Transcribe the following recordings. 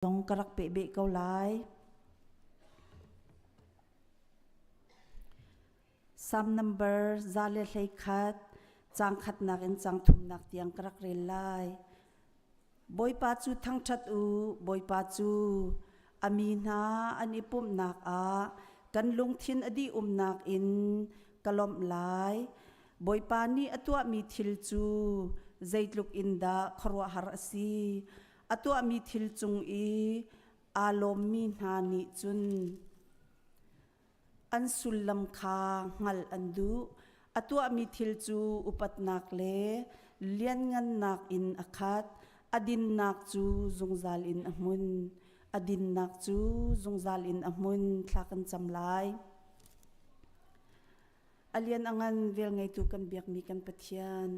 Zong ka rak peh beh ko lai. Psalm number 121 cang khatnak in cang thumnak tiang ka rak rel lai. Bawipa cu thangṭhat u, Bawipa cu a mi hna an i pumhnak ah kan lungthin a dih umnak in ka lawmh lai. Bawipa nih a tuahmi thil cu zeitluk in dah khuaruahhar a si. A tuahmi thil cung i aa lawmmi hna nih cun an sullam kha hngalh an duh. A tuahmi thil cu upatnak le lianngannak in a khat. A dinnak cu zungzal in a hmun. A dinnak cu zungzal in a hmun. Thla kan cam lai. A lian a ngan velngeitu kan biakmi kan Pathian,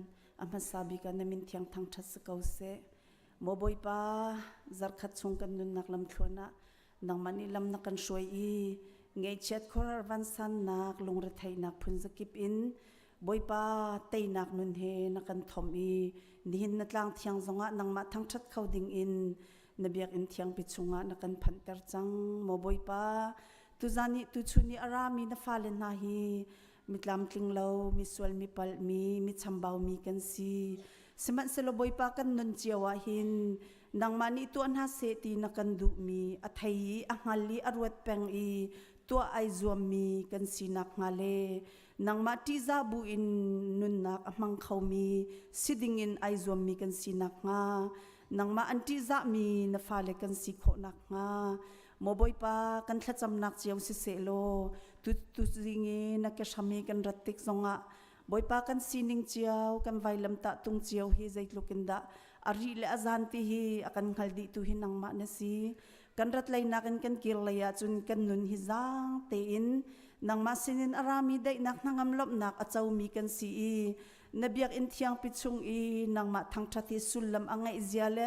a hmasa bik ah na min thiang thangṭhat si ko seh. Maw Bawipa, zarkhat chung kan nunnak lamthluan ah nangmah nih lam na kan hruai i ngaihchiat khuaruahhar vansannak lungretheihnak phunzakip in Bawipa teinak nun he na kan thomh i nihin na tlang thiang zongah nangmah thangṭhat kho ding in na biakinn thiangpi chungah na kan phanhter cang. Maw Bawipa, tuzan i tuchun i a rami na fale hna hi mi tlamtling lo, mi sual, mi palh mi, mi chambau mi kan si. Sihmanhsehlaw Bawipa kan nun cio ah hin nangmah nih tuah hna seh ti na kan duhmi a thei i a hngal i a ruat peng i tuah ai zuammi kan sinak hnga le nangmah ṭihzah bu in nunnak a hmang khomi si dingin ai zuammi kan sinak hnga nangmah an ṭihzahmi na fale kan si khawh nakhnga Maw Bawipa kan thlacamnak cio siseh law tu tu zing i na ke hram i kan rat tik zongah Bawipa kan sining cio kan vailamtah tung cio hi zeitluk in dah a ri le a zan ti hi a kan hngal dih tu hi nangmah na si kan rat leinak in kan kir lei ahcun kan nun hi zaang tein nangmah sinin a rami daihnak hnangam lawmhnak a comi kan si i na biakinn thiangpi chung i nangmah thangṭhat hi sullam a ngeih zia le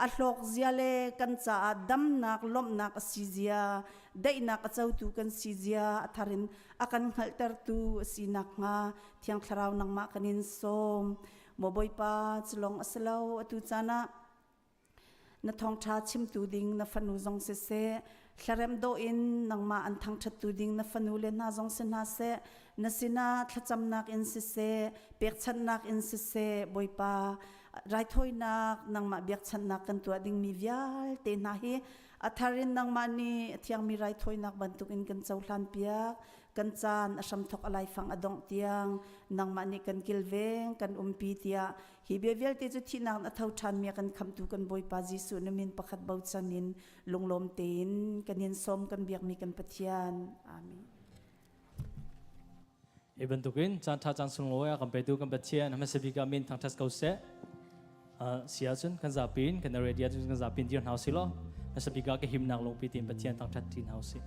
a hlawk zia le kan caah damnak lawmhnak a si zia daihnak a cotu kan si zia a thar in a kan hngalhtertu a si nakhnga Thiang Thlarau nangmah kan in sawm maw Bawipa culong a si lo atu caan ah Na thawngṭha chimtu ding na fanu zong siseh, hlaremh dawh in nangmah an thangṭhattu ding na fanu le hna zong si hna seh, na sinah thlacamnak in siseh, pekchanhnak in siseh, Bawipa, raithawinak nangmah biakchanhnak kan tuah dingmi vialte hna hi a thar in nangmah nih a thiangmi raithawinak bantukin kan cohlan piak. Kan caan a hramthawk a laifang a dongh tiang nangmah nih kan kilveng, kan umpi tiah Hi bia vialte cu thihnak in a tho ṭhanmi a kan khamhtu kan Bawipa Jesuh na min pakhat bochan in lunglawm tein kan in sawm kan biakmi kan Pathian. Amen. Hi bantukin caan ṭha caan sunglawi a kan petu kan Pathian hmasa bik ah min thangṭhat ko seh. Si ahcun kan zapi in kan ready ahcun kan zapi in dir hna usih law hmasa bik ah ka himnak lungpi tein Pathian thangṭhat ṭi hna usih.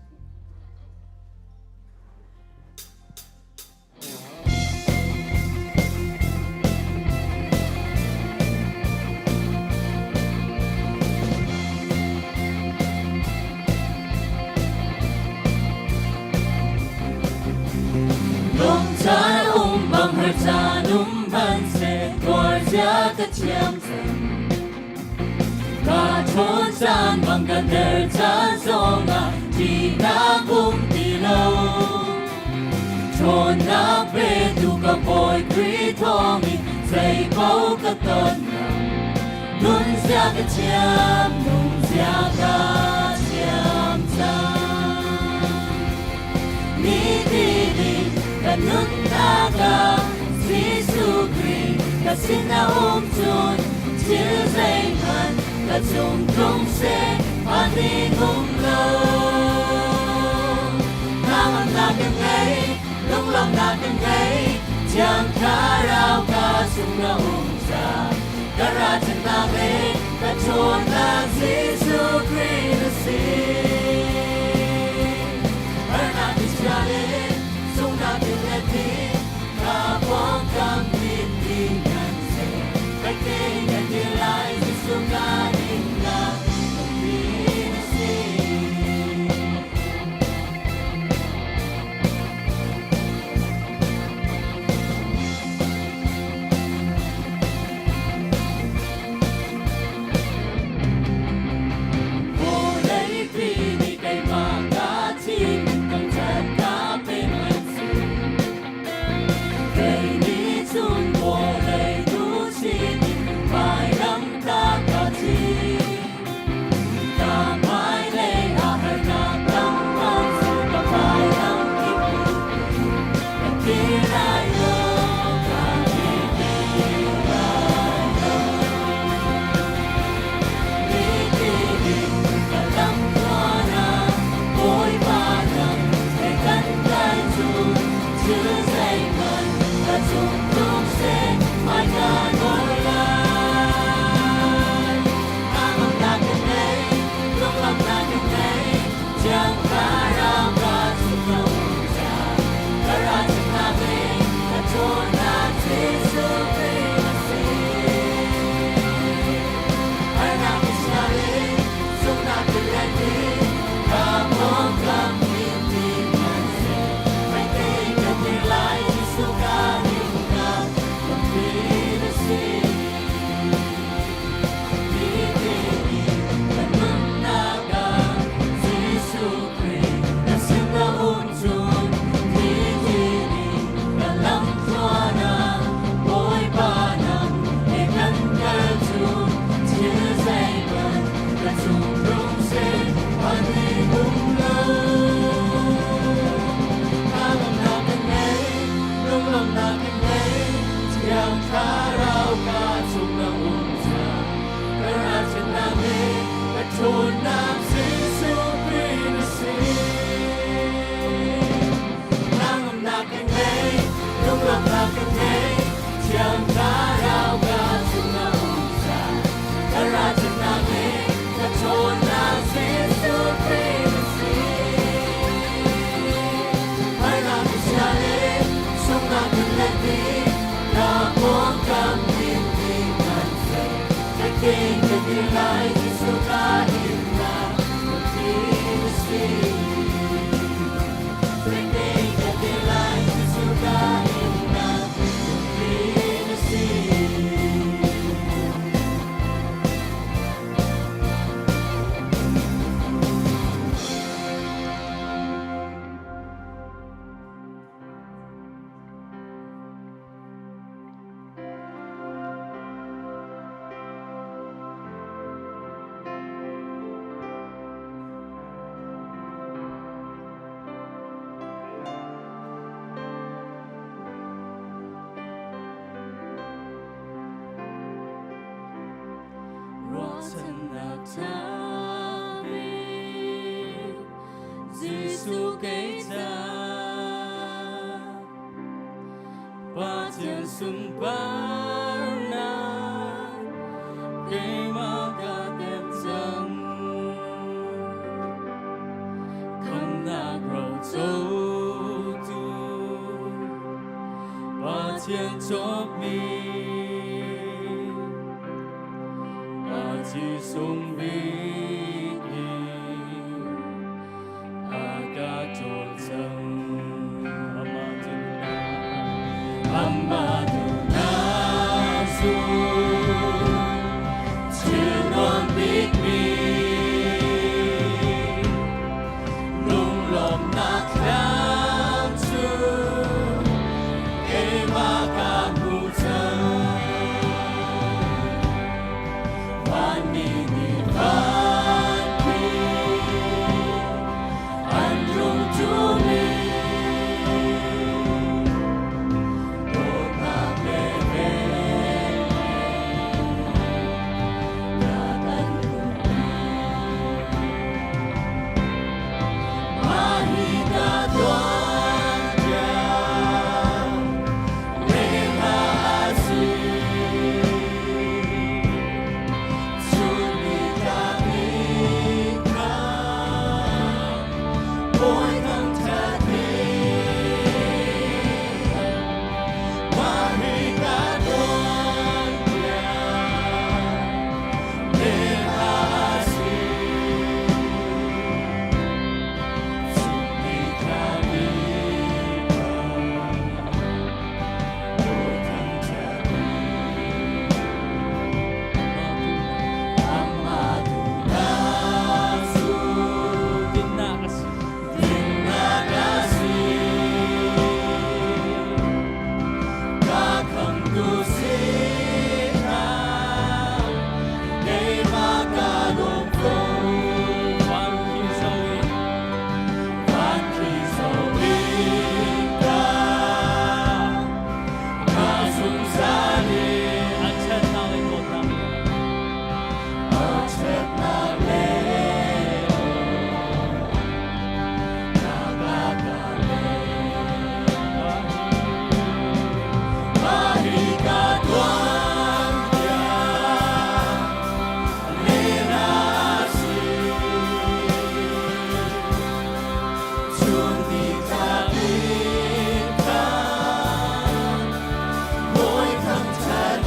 Lungcaan um bang har caan um hmanhseh tuar zia ka thiam cang. Ka ṭhawn caan bang ka der caan zongah ṭihnak um ti lo. Ṭhawnnak petu ka Bawi Khrih thawngin zei paoh ka ton lo. Nun zia ka thiam, nun zia ka thiam cang. Nitin in ka nunnak ah Jesuh Khrih ka sinah um cun thil zeihmanh ka cung tlung seh phan ding um lo. Hnangamnak ka ngei, lunglawmhnak ka ngei, Thiang Thlarau ka chung na um cang. Ka ralchannak le ka ṭhawnnak Jesuh Khrih na si. Harnak ni chia le sunghnak in le thi, ka pawngkam ti ngan si. Fek tein kan dir lai, Jesuh ka dinnak lungpi na si. ti lai Jesuh ka himnak lungpi na si. Fek tein ka dir lai Jesuh ka himnak lungpi na si. Ruahchannak ṭha bik Jesuh kei ca Pathian sunparnak keimah ka tep cang. Khamnak rocotu Pathian cawkmi a ci sung bik in a ka ṭawl cang. Amah duhnak, amah duhnak zul, thil nuam bikmi lunglawmhnak thlam cu keimah ka hmu cang. Vanmi nih vanpi an rung ṭumi dawtnak le vel na kan umpi. Mah hi ka tuanbia rel hna si. Chun nitlak nikha Bawi thangṭhat Mah hi ka tuanbia rel hna si. Chun nitlak nikha Bawi thangṭhat Amah duhnak cu Dinnak a si. dinnak a si. Ka khamtu sinah keimah ka lawm ko. Van khi zo in Van khi zo in ka ka zungzal in an ṭhatnak le dawtnak a ṭhatnak le dawtnak a ka pek. Mah hi ka tuanbia len a si. Chun nitlak nikha Bawi thangṭhat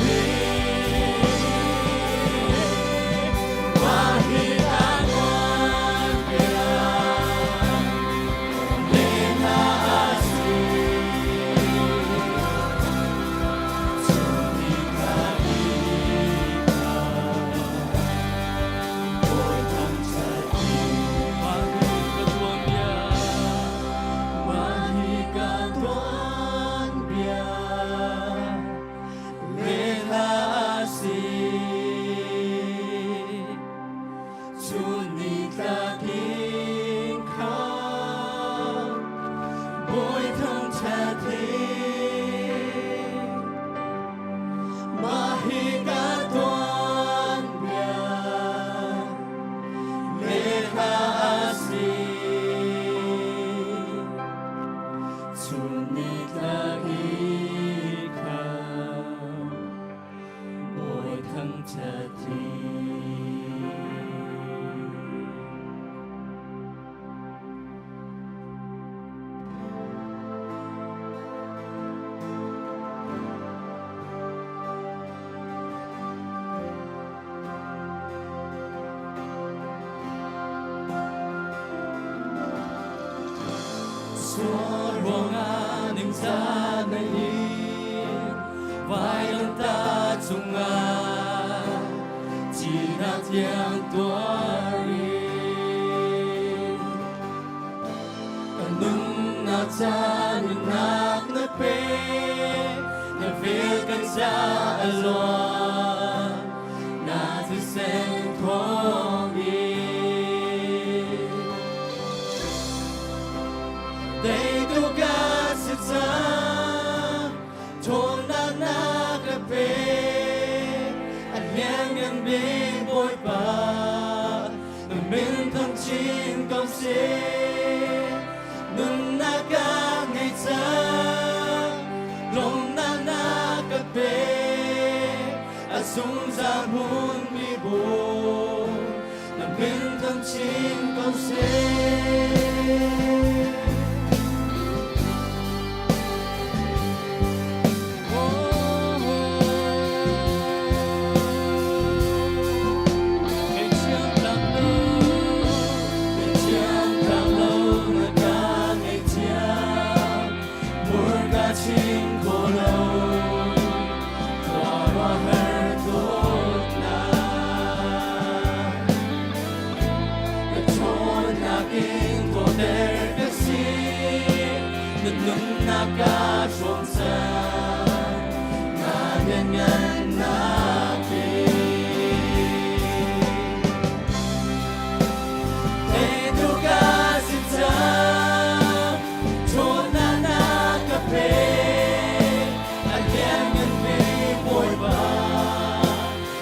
Mah hi ka tuanbia len a si. Chun nitlak nikha Bawi thangṭhat Mah hi ka tuanbia Mah hi ka tuanbia len a si. Chun nitlak nikha Bawi thangṭhat Mah hi ka tuanbia len a si. Chun nitlak nikha Bawi thangṭhat. Sual ruangah ningzah na in vailamtah cungah thihnak tiang tuar in ka nunnak ca nunnak na pe na vel kan ca a luan na thisen thawngin. Teitu ka si cang, ṭhawnnak na ka pe. A lianngan bik Bawipa, na min thang chin ko seh. Nunnak ka ngei cang, lawmhnak na ka pe. A zungzal hmunmi bu, na min thang chin ko seh. Nunnak ka hrawm cang, na lianngannak in. Teitu ka si cang, ṭhawnnak na ka pek, a lianngan bik Bawipa,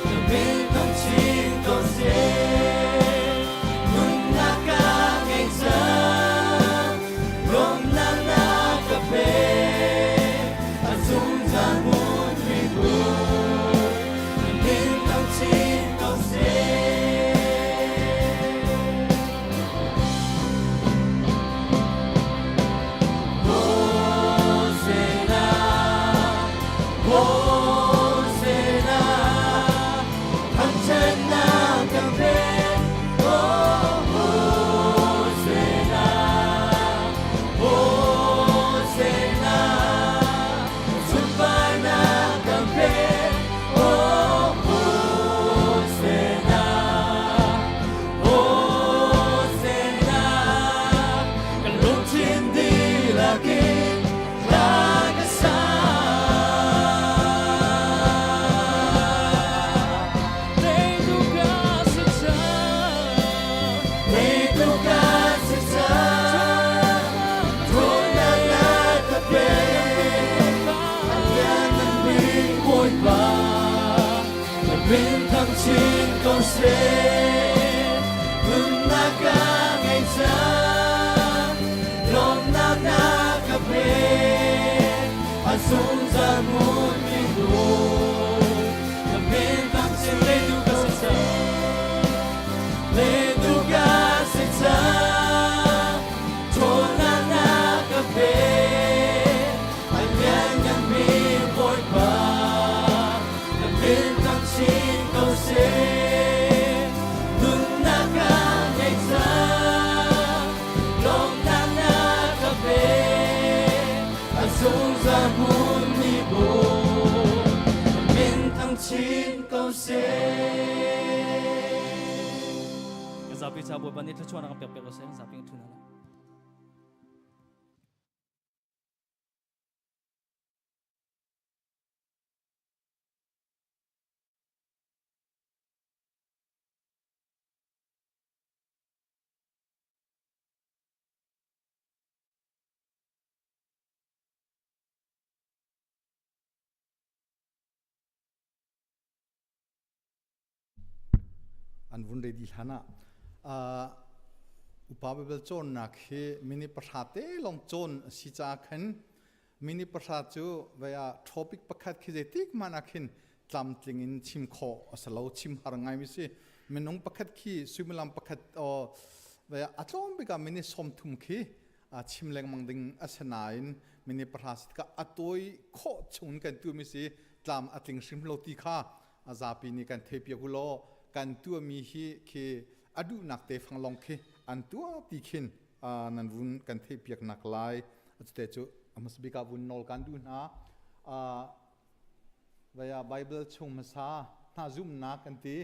na min thang chin ko seh. Nunnak ka ngei cang, lawmhnak na ka pek, a zungzal hmun mi bu, na min thang chin ko seh. Hosanna, Hosanna, thangṭhatnak kan pek. Oh, Hosanna, Hosanna, sunparnak kan pek. Oh, Hosanna, Hosanna, kan lungthin dihlak in hla ka sa. Teitu ka si cang, teitu ka si cang, ṭhawnnak na ka pek, a lianngan bik Bawipa, na min thang chin ko seh. Nunnak ka ngei cang, lawmhnak na ka pek, a zungzal hmun mi bu, na min thang chin leitu ka si cang, leitu ka si cang, ṭhawnnak na ka pek, a lianngan bik Bawipa, na min thang chin ko seh. Nunnak ka ngei cang, lawmhnak na ka pek, a zungzal hmun mi bu, na min thang chin ko seh. Zapi ca Bawipa nih thluachuahnak kan pek piak ko seh. Zapi in ṭhu hna lai. An vun ready hlan ah upa Bible cawnnak hi minute 10 te lawng cawn a si caah khan minute 10 cu vei ah topic pakhat khi zeitik hmanh ah khin tlamtling in chim khawh a si lo, chim har ngai mi si. Minung pakhat khi suimilam pakhat vei ah a tlawm bik ah minute 30 khi chim lengmang ding a si nain minute 10 si tikah a tawi khawh chung kan tu mi si, tlam a tling hrim lo ti kha a zapi nih kan theipiak u law kan tuahmi hi khi a duhnak te fang lawng khi an tuah ti khin. Nan vun kan theih piak nak lai cute cu hmasa bik ah vun nawl kan duh hna. Vaya Bible chung hmasa hna zumhnak kan ti.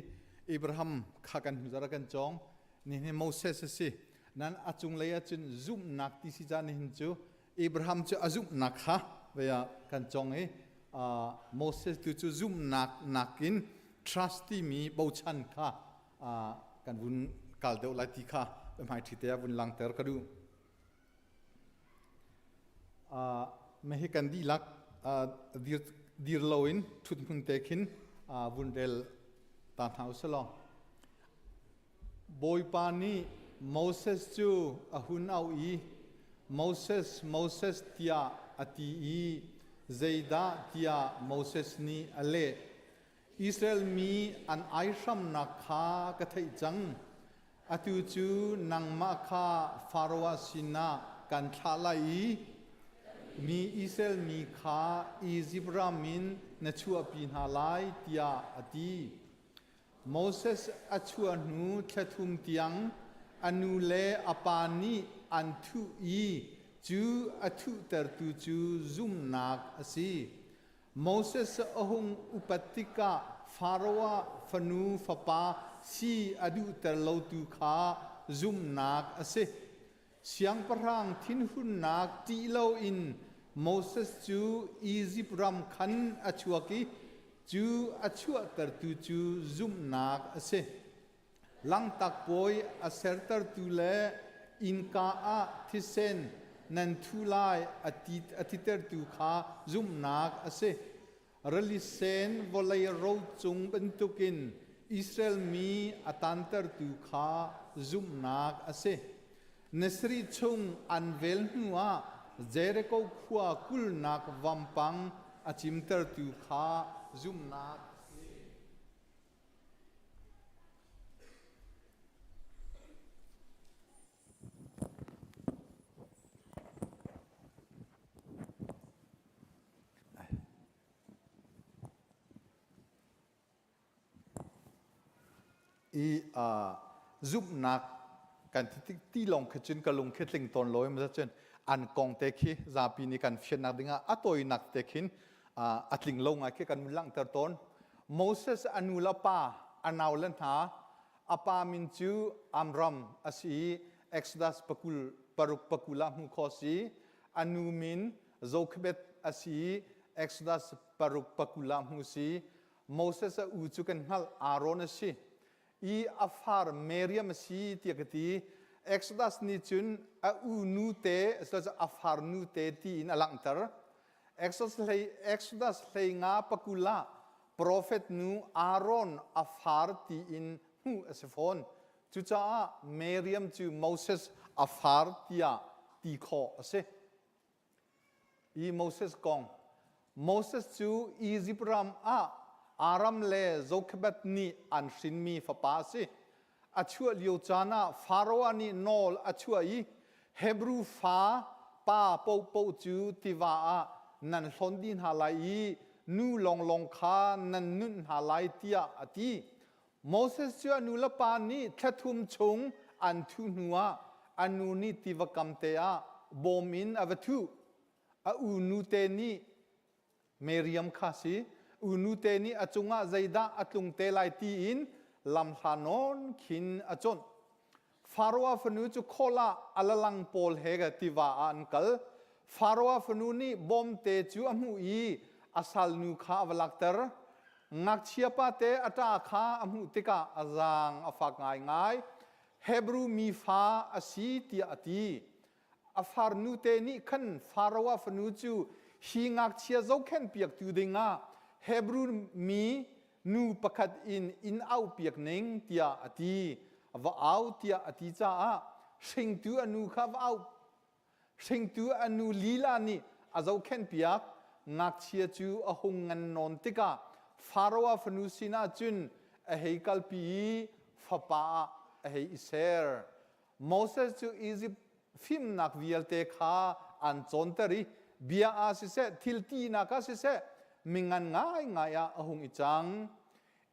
Abraham kha kan hnu kan cawng. Nihin Moses a si. Nan a cunglei ahcun zumhnak ti si ca nihin cu Abraham cu a zumhnak kha vaya kan cawng i Moses tu cu zumhnak nakin trust timi bochan kha kan vun kal deuh lai ti kha hmaiṭhi te ah vun langter ka duh. Hi kan dihlak dir loin ṭhut hmun te khin vun rel ta hna usih law. Bawipa nih Moses cu a hun auh i, Moses, Moses tiah a ti i zeidah tiah Moses nih a leh. Israel mi an aihramnak kha ka theih cang. Atu cu nangmah kha Faraoh sinah kan thlah lai i mi Israel mi kha Izipt ram in na chuahpi hna lai, tiah a ti. Moses a chuah hnu thla thum tiang a nu le a pa nih an thuh i cu a thuhtertu cu zumhnak a si. Moses a hung upat tikah Faraoh fanu fapa si a duhter lotu kha zumhnak a si. Siangpahrang thinhunnak ṭih loin Moses cu Izipt ram khan a chuak i cu a chuahtertu cu zumhnak a si. Langtak pawi a sertertu le innka ah thisen nan thu lai a titertu kha zumhnak a si. Rili sen vawlei ro cung bantukin Israel mi a tantertu kha zumhnak a si. Nisarih chung an vel hnuah Jericho khua kulhnak vampang a cimtertu kha zumhnak a si. I zumhnak kan ti ti lawng khi cun ka lung khi tling tawn lo i cun an kong te khi zapi nih kan fiannak dingah a tawinak te khin a tling lo ngai khi kan langhter tawn. Moses a nu le pa a nau le hna a pa min cu Amram a si i Exodus pakul paruk pakul ah hmuh khawh si. A nu min Jochebed a si i Exodus paruk pakul ah hmuh si. Moses a u cu kan hngalh, Aaron a si i a far Miriam a si tiah ka ti. Exodus nih cun a u nu te a far nu te tiin a langhter. Exodus hlei nga pakul ah profet nu Aaron a far tiin hmuh a si fawn. Cucaah Miriam cu Moses a far tiah ti khawh a si. I Moses kong. Moses cu Izipt ram ah Aram le Jochebed nih an hrinmi fapa a si. A chuah lio caan ah Faraoh nih nawl a chuah i Hebru fa pa paohpaoh cu tiva ah nan hlon dih hna lai i nu lawnglawng kha nan nunh hna lai tiah a ti. Moses cu a nu le pa nih thla thum chung an thuh hnuah a nu nih tiva kam te ah bawm in a va thuh. A u nute nih Miriam kha si. U nute nih a cungah zeidah a tlung te lai tiin lamhla nawn khin a cawnh. Faraoh fanu cu khawl ah a lalang pawl he tiva ah an kal. Faraoh fanu nih bawmte cu a hmuh i a salnu kha a va lakter. Ngakchiapa te a ṭa kha a hmuh tikah a zaang a fak ngaingai. Hebru mi fa a si tiah a ti. A farnute nih khan Faraoh fanu cu hi ngakchia zohkhenhpiaktu dingah Hebru mi nu pakhat in inn auhpiak ning tiah a ti. Va au tiah a ti caah hringtu a nu kha va auh. Hringtu a nu lila nih a zohkhenhpiak. Ngakchia cu a hung ngan nawn tikah Faraoh fanu sinah cun a hei kalpi i fapa ah a hei i ser. Moses cu Izipt fimnak vialte kha an cawnter i bia ah siseh, thil tinak ah siseh, mingan ngaingai ah a hung i cang.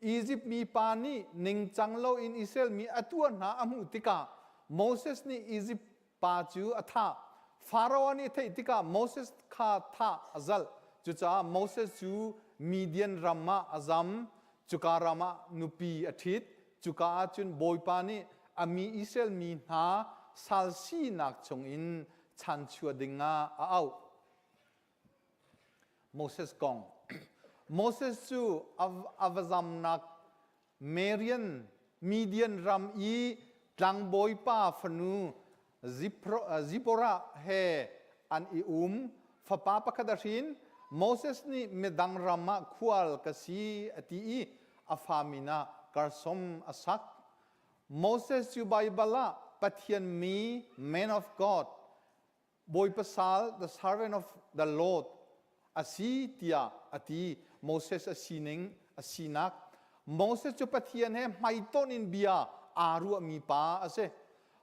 Izipt mi pa nih ningcang loin Israel mi a tuah hna a hmuh tikah Moses nih Izipt pa cu a thah. Faraoh nih theih tikah Moses kha thah a zalh. Cucaah Moses cu Midian ram ah a zam. Cuka ram ah nupi a ṭhit. Cuka ah cun Bawipa nih a mi Israel mi hna sal sinak chungin chanchuah dingah a auh. Moses kong. Moses cu a va zamnak Marian Midian ram i tlangbawipa fanu Zipporah he an i um. Fapa pakhat a hrin. Moses nih midang ram ah khual ka si a ti i a fa min ah Gershom a sak. Moses cu Baibal ah Pathian mi, man of God, Bawipa sal, the servant of the Lord a si tiah a ti. Moses a sining, a sinak. Moses cu Pathian he hmaitonh in bia aa ruahmi pa a si.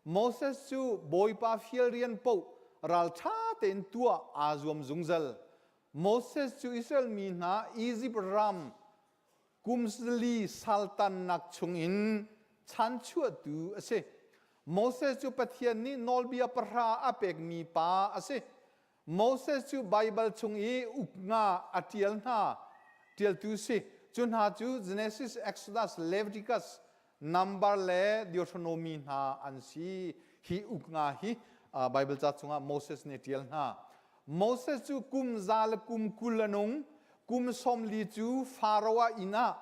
Moses cu Bawipa fial rian paoh ralṭha tein tuah aa zuam zungzal. Moses cu Israel mi hna Izipt ram kum li saltannak chungin chanchuahtu a si. Moses cu Pathian nih nawlbia pahra a pekmi pa a si. Moses cu Baibal chung i uk nga a ṭial hna ṭialtu si. Cu hna cu Genesis, Exodus, Leviticus, Number le Deuteronomy hna an si. Hi uk nga hi Baibal ca chungah Moses nih a ṭial hna. Moses cu kum za le kum 20 a nung. Kum 40 cu Faraoh inn ah,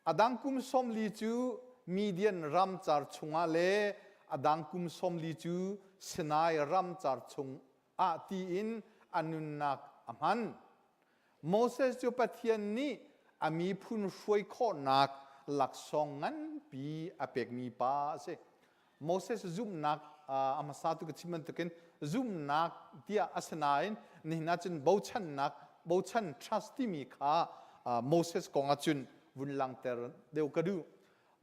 a dang kum 40 cu Midian ramcar chungah le a dang kum 40 cu Sinai ramcar chung ah tiin a nunnak a hman. Moses cu Pathian nih a miphun hruai khawhnak laksawng nganpi a pekmi pa a si. Moses zumhnak a hmasa tu ka chim bantukin zumhnak tiah a si nain nihin ahcun bochannak bochan trust timi kha Moses kong ahcun vun langter deuh ka duh.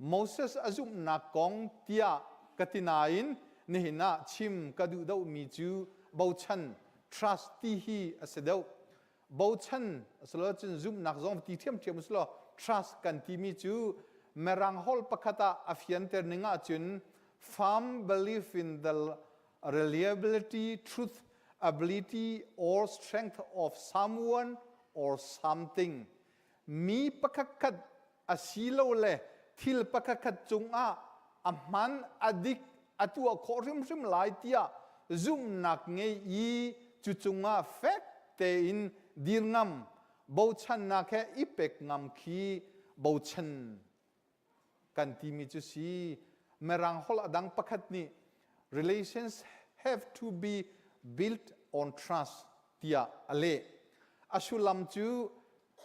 Moses a zumhnak kong tiah ka ti nain nihin ah chim ka duh deuhmi cu bochan trust ti hi a si deuh. Bochan asilo cun zumhnak zong ti ṭhiamṭhiam usilo trust kan timi cu Mirang holh pakhat ah a fianter ning ahcun firm belief in the reliability, truth, ability or strength of someone or something. Mi pakhatkhat asilole thil pakhatkhat cungah a hman a dik a tuah khawh hrimhrim lai tiah zumhnak ngei i cu cungah fek tein dir ngam bochannak he i pek ngam khi bochan kan timi cu si. Mirang holh a dang pakhat nih relations have to be built on trust tiah a leh. A sullam cu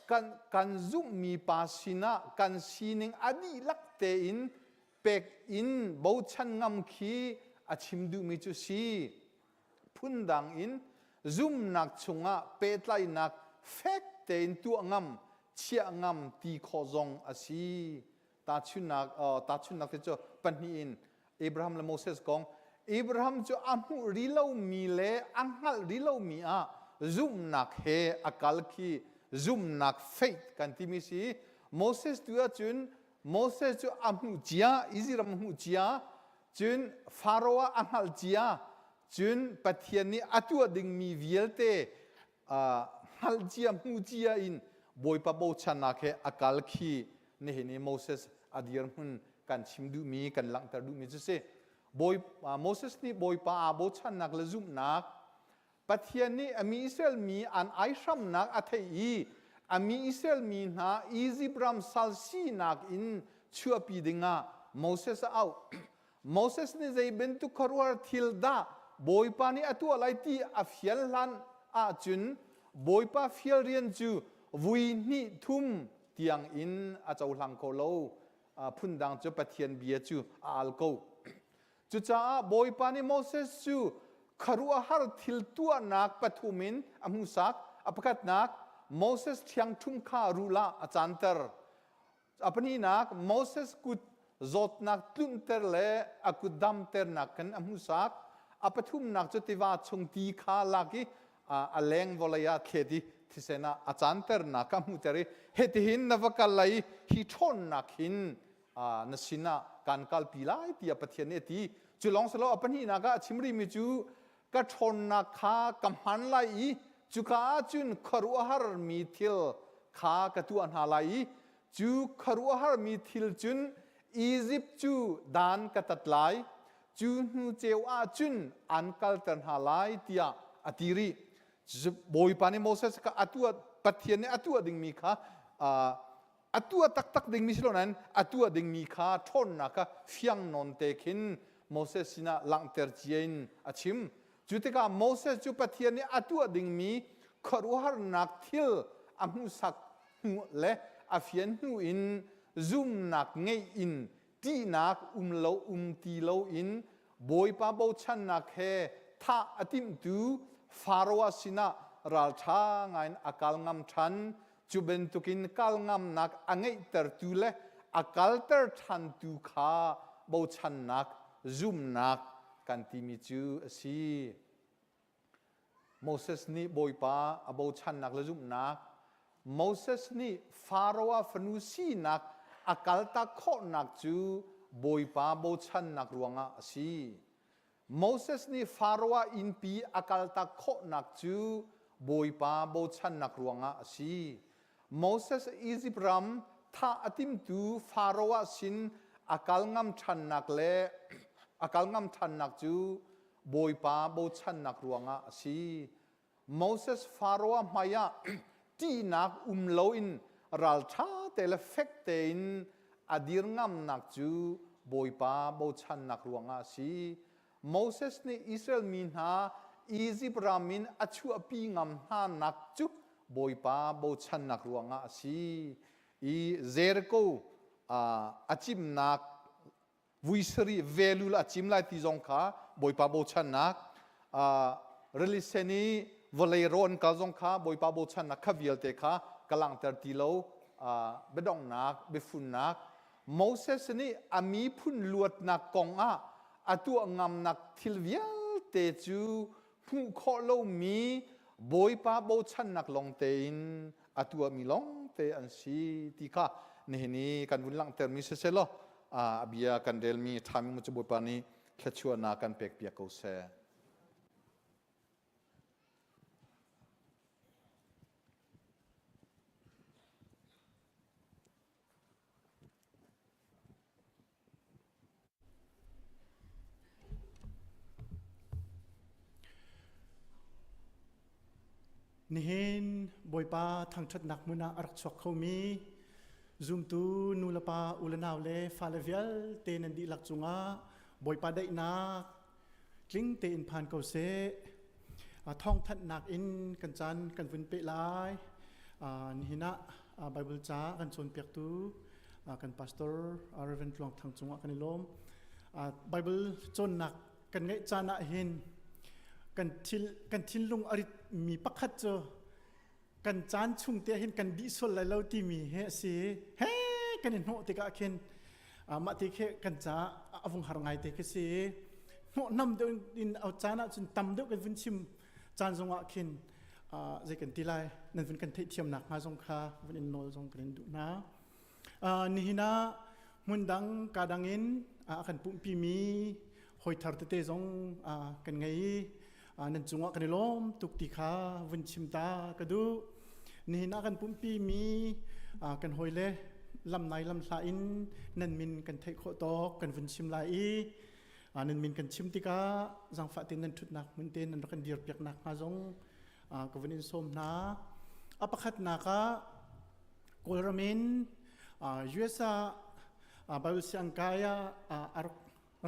kan, kan zumhmi pa sinah kan sining a dihlak tein pek in bochan ngam khi a chim duhmi cu si. Phundang in zumnak chungah pehtlaihnak fek tein tuah ngam, chiah ngam ti khawh zong a si. Tahchunhnak, tahchunhnak te cu pahnih in Abraham le Moses kong. Abraham cu a hmuh rih lomi le a hngalh rih lomi ah zumhnak he a kal khi zumhnak faith kan timi si. Moses tu ahcun Moses cu a hmuh cia, Egypt ram a hmuh cia, cun Faro ah a hngalh cia, cun Pathian nih a tuah dingmi vialte hngalh cia hmu cia in Bawipa bochannak he a kal khi nihin i Moses a dirhmun kan chim duhmi kan langhter duhmi cu si. Bawi, Moses nih Bawipa aa bochannak le zumhnak Pathian nih a mi Israel mi an aihramnak a theih i a mi Israel mi hna Izipt ram sal sinak in chuahpi dingah Moses a auh. Moses nih zei bantuk khuaruahhar thil dah Bawipa nih a tuah lai ti a fial hlan ahcun Bawipa fial rian cu vui hnih thum tiang in a cohlang kho lo. Phundang cu Pathian bia cu a al ko. Cucaah Bawipa nih Moses cu khuaruahhar thil tuahnak pathum in a hmuhsak. A pakhatnak, Moses ṭhiangṭhum kha rul ah a canter. A pahnihnak, Moses kut zawtnak tlunhter le a kut damternak khan a hmuhsak. A pathumnak cu tiva chung ti kha lak i a leng vawlei ah thlet i thisen ah a canternak kha a hmuhter i hitihin na va kal lai i hi ṭhawnnak hin na sinah kan kalpi lai tiah Pathian nih a ti. Cu lawng si lo, a pahnihnak ah a chim rihmi cu ka ṭhawnnak kha ka hman lai i cuka ah cun khuaruahharmi thil kha ka tuah hna lai i cu khuaruahharmi thil cun Izipt cu dan ka tat lai, cu hnu ceu ah cun an kalter hna lai tiah a ti rih. Bawipa nih Moses kha a tuah Pathian nih a tuah dingmi kha a tuah taktak dingmi si lo nain a tuah dingmi kha ṭhawnnak kha fiang nawn te khin Moses sinah langhter cia in a chim. Cu tikah Moses cu Pathian nih a tuah dingmi khuaruahharnak thil a hmuhsak hnu le a fian hnu in zumnak ngeih in ṭihnak um lo um ti loin Bawipa bochannak he thah a timhtu Faraoh sinah ralṭha ngaiin a kal ngam ṭhan. Cu bantukin kal ngamnak a ngeihtertu le a kalter ṭhantu kha bochannak, zumnak kan timi cu a si. Moses nih Bawipa a bochannak le zumhnak, Moses nih Faraoh fanu sinak a kaltak khawhnak cu Bawipa bochannak ruangah a si. Moses nih Faraoh innpi a kaltak khawhnak cu Bawipa bochannak ruangah a si. Moses Izipt ram thah a timtu Faraoh sin a kal ngam ṭhannak le a kal ngam ṭhannak cu Bawipa bochannak ruangah a si. Moses Faraoh hmaiah ṭihnak um loin ralṭha te le fek tein a dir ngamnak cu Bawipa bochannak ruangah a si. Moses nih Israel mi hna Izipt ram in a chuahpi ngam hnanak cu Bawipa bochannak ruangah a si. I Jericho a cimnak vui sarih velul a cim lai ti zong kha Bawipa bochannak rili sen i vawlei rawn kal zong kha Bawipa bochannak kha vialte kha ka langhter ti lo. Biadonghnak biafunnak, Moses nih a miphun luatnak kong ah a tuah ngamnak thil vialte cu hmuh khawh lomi Bawipa bochannak lawng tein a tuahmi lawngte an si ti kha nihin i kan vun langhtermi siseh law a bia kan relmi ṭhami mu cu Bawipa nih thluachuahnak kan pekpiak ko seh. Nihin Bawipa thangṭhatnak hmun ah a rak chuak khomi zumtu nulepa ulenau le fale vialte nan dihlak cungah Bawipa daihnak tling tein phan ko seh. Thawngthanhnak in kan caan kan vun peh lai. Nihin ah Bible ca kan cawnpiaktu kan pastor Reverend Tluang Thang cungah kan i lawm. Bible cawnnak kan ngeih caan ah hin kan thil kan thinlung a rit mi pakhat cu kan caan chung te hin kan dih sual lai lo timi he a si. He kan i hnawh tikah khin mah ti khi kan ca a vung har ngai te khi si. Hnawh nam deuh in au caan ah cun tam deuh kan vun chim caan zongah khin zei kan ti lai nan vun kan theihthiamnak hnga zong kha vun in nawl zong kan in duh hna. Nihin ah hmundang ka dang in a kan pumhpi mi hawi thar tete zong kan ngei i nan cungah kan i lawm tuk ti kha vun chim ta ka duh. Nihin ah kan pumhpi mi kan hawile lam nai lam hla in nan min kan theih khawh tawk kan vun chim lai i nan min kan chim tikah zaangfah tein nan ṭhutnak hmun te nan rak kan dirpiaknak hnga zong ka vun in sawm hna. A pakhatnak ah Kawlram in US ah Bible siangkai ah a rak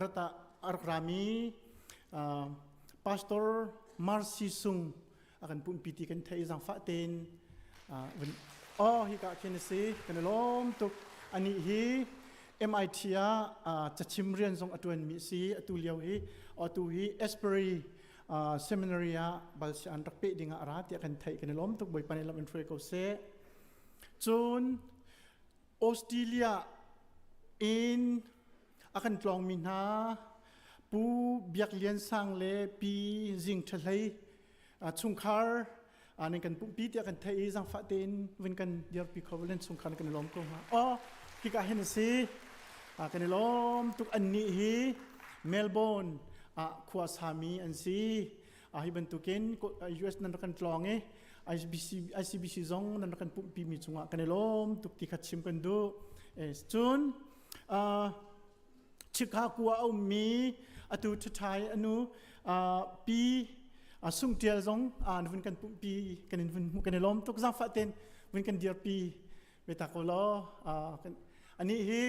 rata a rak rami Pastor Marcy Sung a kan pumpi ti kan theih zaangfah tein oh hika khin a si kan i lawm tuk. Anih hi MIT ah cachim rian zong a ṭuanmi a si. Atu lio hi atu hi Asbury Seminary ah bal si an rak peh ding ah a ra tiah kan theih. Kan i lawm tuk. Bawipa nih lam in hruai ko seh. Cun Australia in a kan tlawngmi hna Pu Biak Lian Sang le Pi Zing Ṭha Hlei chungkhar nan kan pumpi tiah kan theih i zaangfah tein vun kan dirpi kho len chungkhar kan i lawm ko hnga. Oh, hika hin a si. Kan i lawm tuk. Annih hi Melbourne ah khua sami an si. Hi bantukin US nan rak kan tlawng i ICBC, ICBC zong nan rak kan pumhpi mi cungah kan i lawm tuk ti kha chim kan duh. Cun Chicago ah a ummi atu ṭhaṭhai anu pi Sung Ṭial zong an vun kan pumhpi kan in vun hmuh kan i lawm tuk zaangfah ten vun kan dirpi ve ta ko law anih hi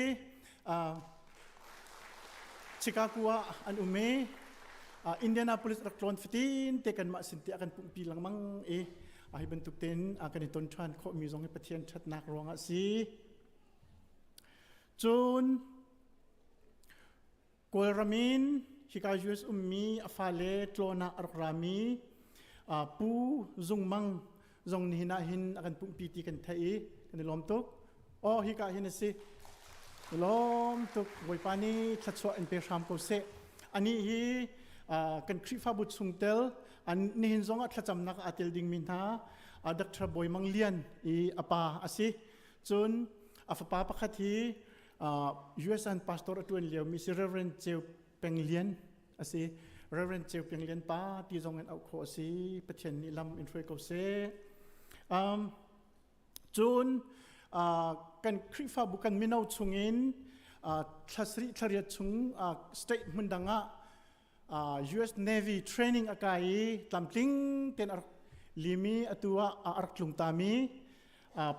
Chicago ah an um i Indianapolis rak tlawn fatin te kanmah sin te a kan pumhpi lengmang i hi bantuk tein kan i ton ṭhan khawhmi zong hi Pathian ṭhatnak ruangah a si. Cun Kawlram in hika US ummi a fale tlawn ah a rak rami Pu Zung Mang zong nihin ah hin a kan pumhpi ti kan theih i kan i lawm tuk. Aw hika hin a si. I lawm tuk. Bawipa nih thluachuah in pe hram ko seh. Anih hi kan Khrihfabu chungtel nihin zong ah thlacamnak aa tel dingmi hna Dr. Bawi Mang Lian i a pa a si. Cun a fapa pakhat hi US an pastor a ṭuan liomi si Reverend Ceu Peng Lian a si. Reverend Ceu Peng Lian pa ti zong in auh khawh a si. Pathian nih lam in hruai ko seh. Cun kan Khrihfabu kan mino chungin thla sarih thla riat chung state hmun dang ah US Navy training a kai i tlamtling ten a rak limi atu ah a rak tlung tami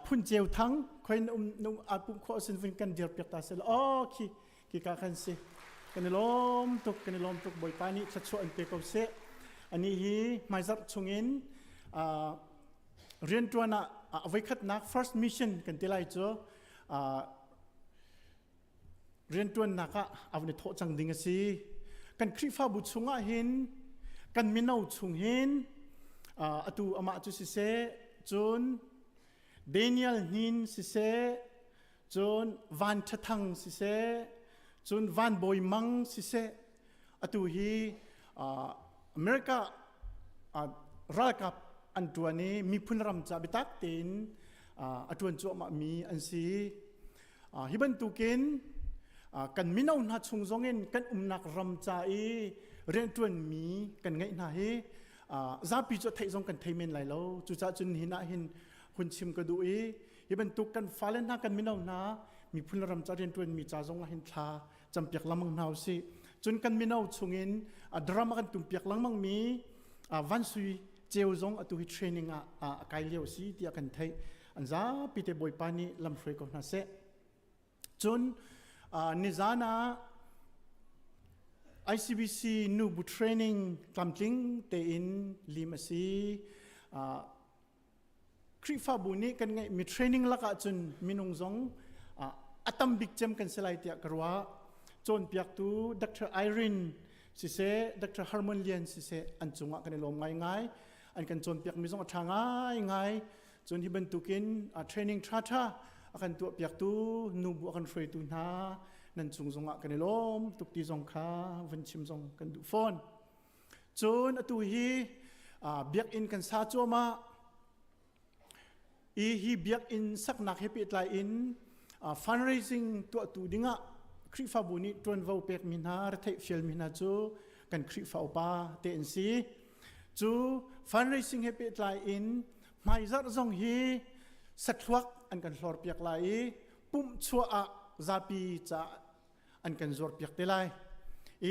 phun ceu thang khoin um num a pum kho sin vun kan dir piak ta sel oh khi khi ka khan si kan i lawm tuk kan i lawm tuk bawipa nih thluachuah an pe ko seh ani hi hmaizarh chungin riantuan ah voikhatnak first mission kan ti lai cu rianṭuannak ah a vun i thawh cang ding a si. Kan Khrihfabu chungah hin kan mino chung hin atu amah cu siseh cun Daniel Hnin siseh cun Van Ṭhathang siseh cun Van Bawi Mang siseh atu hi America ralkap an ṭuan i miphun ram ca biatak tein a ṭuan cuahmah mi an si. Hi bantukin kan mino hna chung zongin kan umnak ram ca i rianṭuanmi kan ngeih hna hi zapi cu theih zong kan thei men lai lo. Cucaah cun nihin ah hin hun chim ka duh i hi bantuk kan fale hna kan mino hna miphun le ram ca rianṭuanmi ca zong ah hin thla campiak lengmang hna usih. Cun kan mino chungin drum a kan tumpiak lengmang mi Van Sui Ceu zong atu hi training ah a kai lio si tiah kan theih. An zapi te Bawipa nih lamhruai ko hna seh. Cun nizan ah ICBC nubu training tlamtling tein lim a si. Khrihfabu nih kan ngeihmi training lakah cun minung zong a tam bik cem kan si lai tiah ka ruah. Cawnpiaktu Dr. Irene siseh, Dr. Harmon Lian siseh an cungah kan i lawm ngaingai. An kan cawnpiakmi zong a ṭha ngaingai. Cun hi bantukin training ṭhaṭha a kan tuahpiaktu nubu a kan hruaitu hna nan cung zongah kan i lawm tuk ti zong kha vun chim zong kan duh fawn. Cun atu hi biakinn kan sa cuahmah. I hi biakinn saknak he pehtlai in fundraising tuahtu dingah Khrihfabu nih ṭuanvo pekmi hna, retheih fialmi hna cu kan Khrihfa upa te an si. Cu fundraising he pehtlai in hmaizarh zong hi sathluak an kan hlorpiak lai i pumh chuah ah zapi caah an kan zuarpiak te lai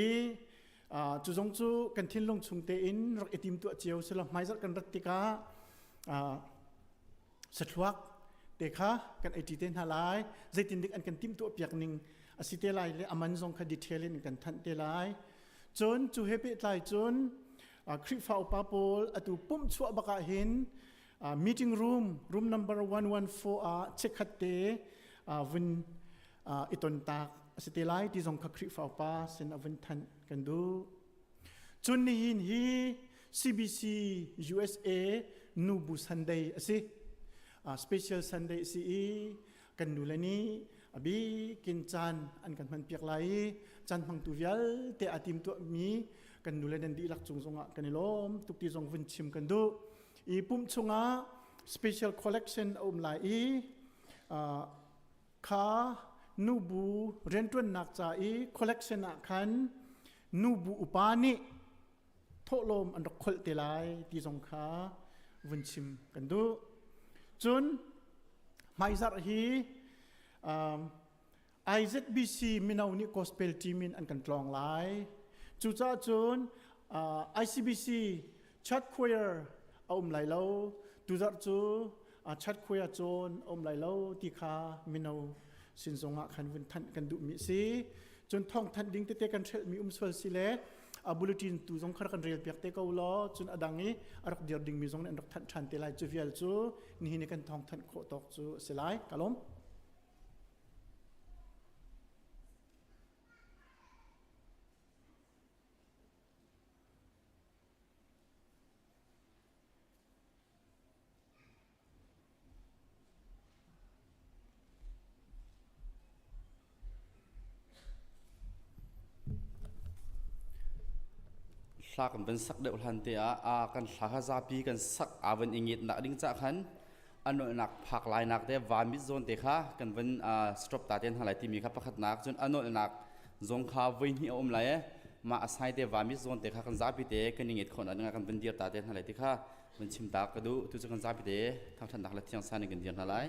i cu zong cu kan thinlung chung tein rak i timtuah cio sila hmaizarh kan rat tikah sathluak te kha kan ei te hna lai zeitin dik an kan timtuah piak ning a si te lai le aman zong kha detail in kan thanh te lai cun cu he pehtlai cun Khrihfa upa pawl atu pumh chuah bak ah hin meeting room room number 114 ah chikkhat te vun i tontak a si te lai ti zong kha Khrihfa upa sin a vun thanh kan duh. Cun nihin hi CBC USA Nubu Sunday a si. Special Sunday a si i kan nule nih a bikin caan an kan hmanpiak lai i caan hmangtu vialte aa timtuahmi kan nule nan dihlak cung zongah kan i lawm tuk ti zong vun chim kan duh. I pumh chungah special collection a um lai i kha nubu rianṭuannak ca i collection ah khan. Nubu upa nih thawhlawm an rak kholh te lai ti zong kha vun chim kan duh. Cun hmaizarh hi um, IZBC mino nih gospel team in an kan tlawng lai. Cucaah cun uh, ICBC Church Choir a um lai lo. Tuzarh cu uh, Church Choir cawn a um lai lo ti kha mino sin zongah khan vun thanh kan duhmi a si. Cun thawng thanh ding tete kan hrelhmi um sual si le a bulletin tu zong kha kan rel piak te ko law cun a dang i a rak dir dingmi zong nih an rak thanh ṭhan te lai cu vial cu nihin i kan thawng thanh khawh tawk cu a si lai ka lawm Hla kan van sak deuh hlan te ah a kan hla kha zapi kan sak aa van i nget nak ding cah khan a nolhnak phak lai nak te vamit zawn te kha kan van stop ta ten hna lai timi kha pakhatnak cun a nolhnak zong kha voi hnih a um lai e mah a sai te vamit zawn te kha kan zapi te kan i nget khawh nak ding ah kan van dir ta te hna lai ti kha Van chim ta ka duh tu cu kan zapi te thangṭhatnak le thiang san in kan dir hna lai.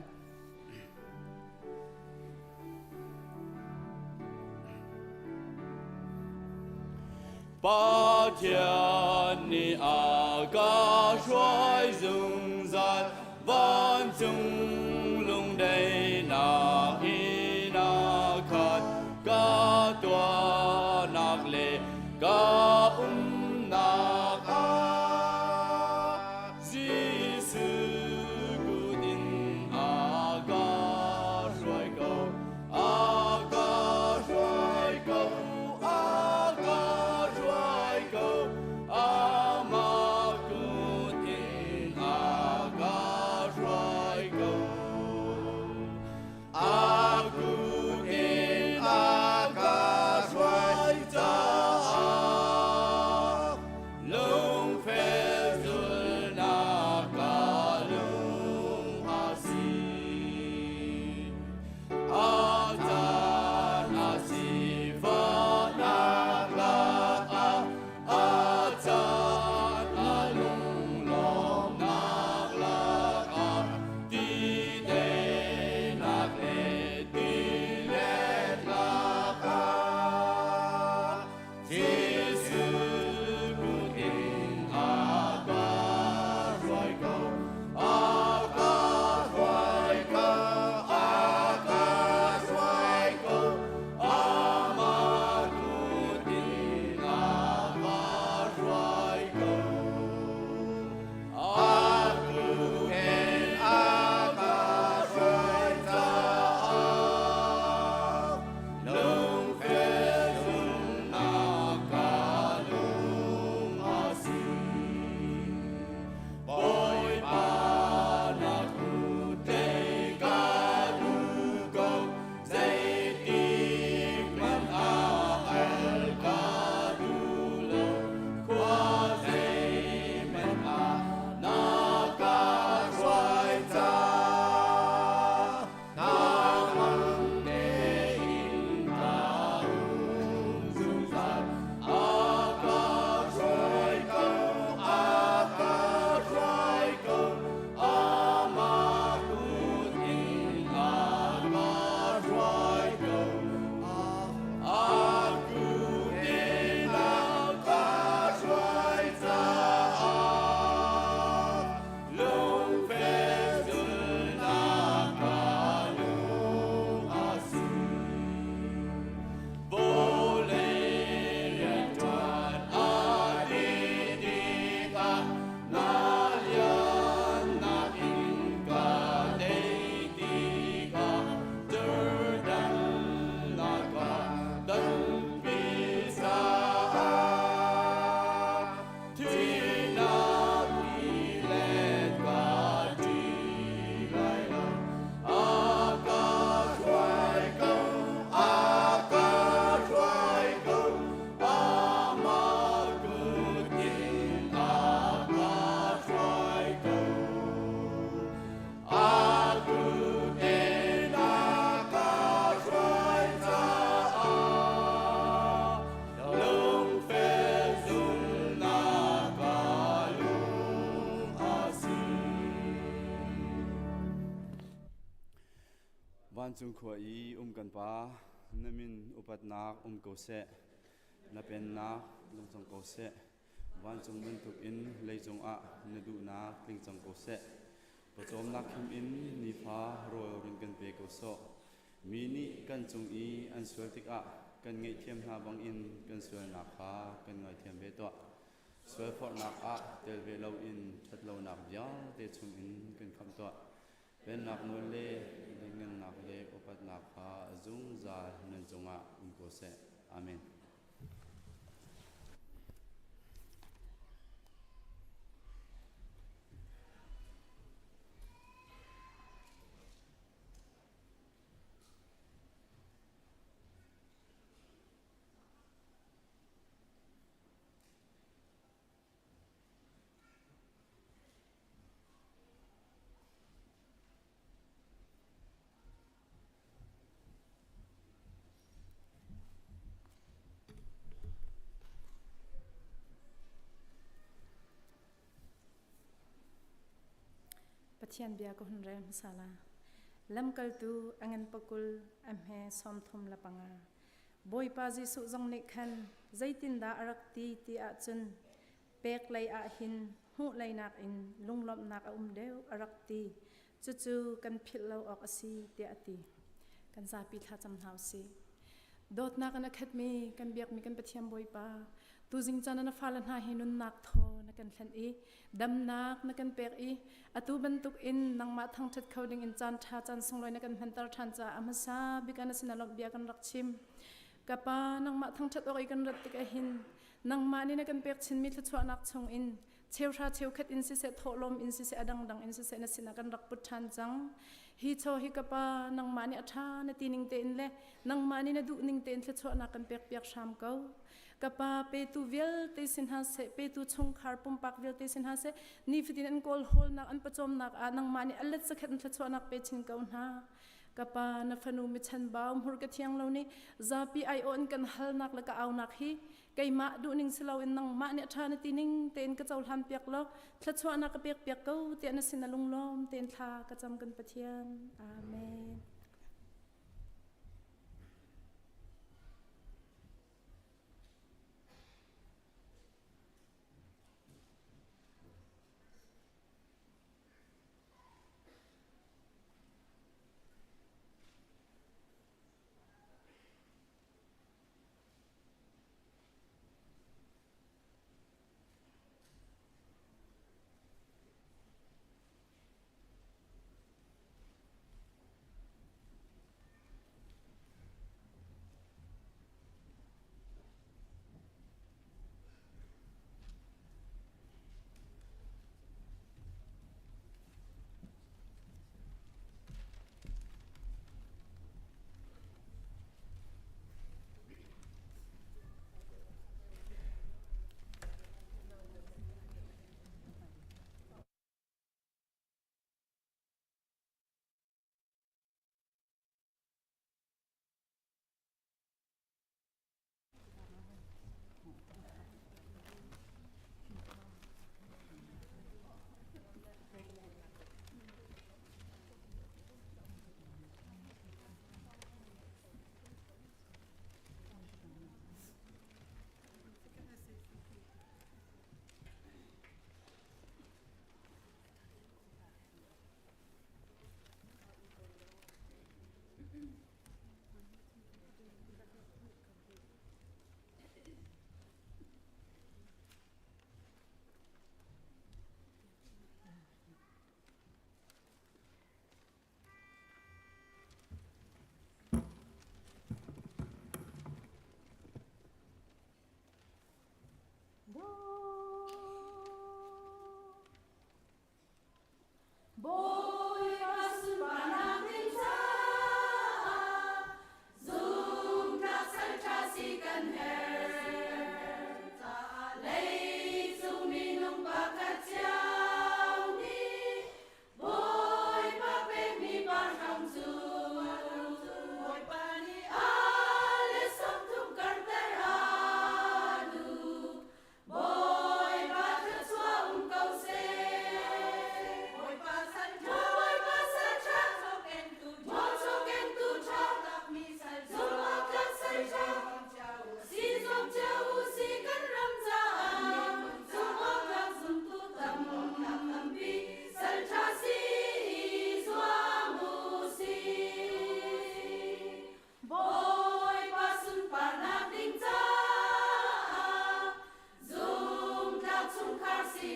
Pathian nih a ka hruai zungzal vancung lungdaihnak in a khat ka tuahnak le ka umnak ah Jesuh kut in a ka hruai ko a ka hruai ko a ka hruai ko amah kut in a ka hruai ko A kut in a ka hruai caah. Vancung khua i um kan Pa, na min upatnak um ko seh. Na pennak lung cang ko seh. Vancung bantuk in leicung ah na duhnak tling cang ko seh. Pawcawmnak khim in nifa rawl run kan pe ko sawh. Mi nih kan cung i an sual tikah kan ngaihthiam hna bangin kan sualnak kha kan ngaithiam ve tuah. Sualforhnak ah tel ve loin ṭhatlonak vialte chungin kan khamh tuah. Pennak nawl le lianngannak le upatnak kha zungzal nan cungah um ko seh. Amen. Pathian bia ka hun rel hmasa la. Lamkaltu a ngan pakul a hme sawm thum la panga. Bawipa Jesuh zong nih khan zeitindah a rak ti ti ahcun pek lei ah hin hmuh lei nakin lunglawmhnak a um deuh a rak ti. Cucu kan philh lo awk a si tiah a ti. Kan zapi thlacam hna usih. Dawtnak in a khatmi kan biakmi kan Pathian Bawipa, tuzing caan ah na fale hna hi nunnak thaw na kan hlenh i damnak na kan pek i atu bantuk in nangmah thangṭhat kho ding in caan ṭha caan sunglawi na kan hmanter ṭhan caah a hmasa bik ah na sinah lawmh bia kan rak chim. Ka Pa, nangmah thangṭhat awk i kan rat tik ahhin nangmah nih na kan pek chinmi thluachuahnak chung in cheuhra cheukhat in siseh thawhlawm in siseh a dangdang in siseh na sinah kan rak put ṭhan cang. Hi chaw hi ka Pa, nangmah nih a ṭha na ti ning tein le nangmah nih na duh ning tein thluachuahnak kan pek piak hram ko. Ka Pa, petu vialte si hna seh, petu chungkhar pumpak vialte si hna seh, nifatin an kawl hawlnak an pawcawmnak ah nangmah nih a let zakhat in thluachuahnak pe chin ko hna. Ka pa, na fanu michanbau hmurka thiang lo nih zapi aiawh in kan halnak le ka aunak hi keimah duhning si loin nangmah nih a ṭha na ti ning tein ka cohlan piak law thluachuahnak ka pek piak ko tiah na sin a lunglawm tein thla ka cam kan Pathian. Amen. Bawipa sunparnak ding caah zumtlak salṭha si kan herh. Leicung minung pakhat cio nih Bawipa pekmi parhang cu Bawipa nih a le 30 karhter a duh. Bawipa thluachuah um ko seh. Bawipa salṭha.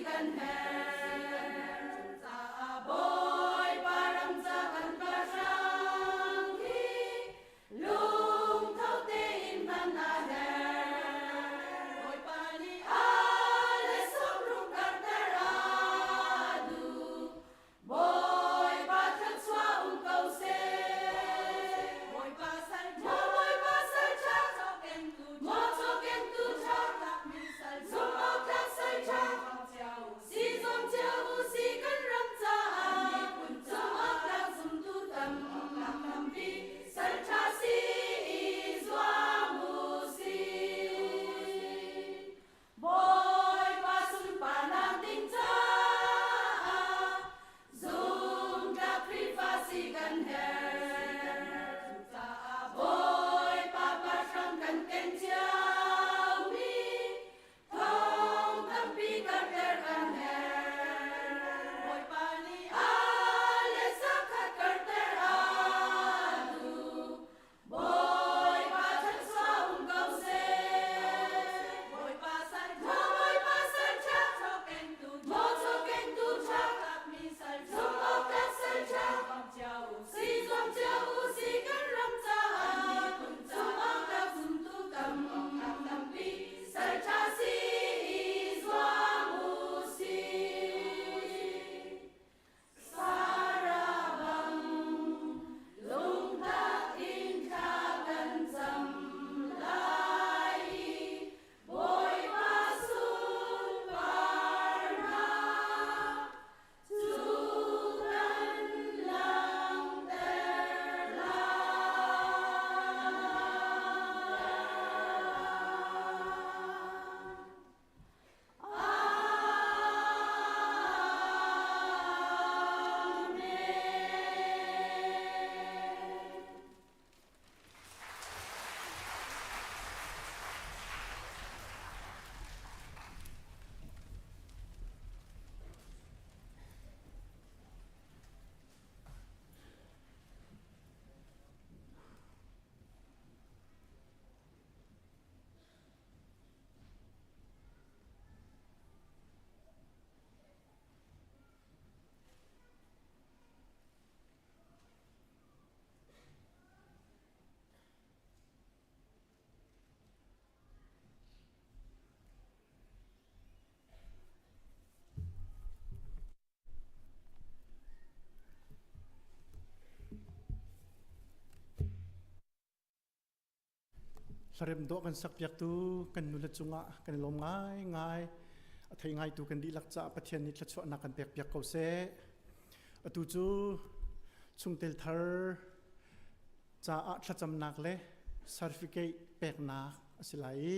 kan herh. Caah Bawipa ram ca kan pahrang hi lungtho tein hman a herh. Bawipa nih a le sawmruk karhter a duh. Bawipa thluachuah um ko seh. Bawipa sal ṭha, Bawipa sal ṭha, maw cawkengtu ṭha, zumhawktlak sal ṭha, si zuam cio u si kan ram caah, zumhawktlak zumtu tam, tampi sal ṭha si i zuam u sih. Bawipa sunparnak ding caah zumtlak Khrihfa si kan herh. Cucaah Bawipa pahrang kan ken ciomi thong tampi karhter kan herh. Bawipa nih a le zakhat karhter a duh. Bawipa thluachuah um ko seh. Bawipa sal ṭha, Bawipa sal ṭha, maw cawkengtu ṭha, zumhawktlak sal ṭha, si zuam cio u si kan ram caah, zumhawktlak zumtu tam, tampi sal ṭha si i zuam u sih. Sarah bang lungtak in thla kan cam lai i Bawipa sunparnak cu kan langhter lai. Hlarem dawh kan sakpiaktu kan nule cungah kan i lawm ngaingai. A thei ngaitu kan dihlak caah Pathian nih thluachuahnak kan pekpiak ko seh. Atu cu chungtel thar caah thlacamnak le certificate peknak a si lai i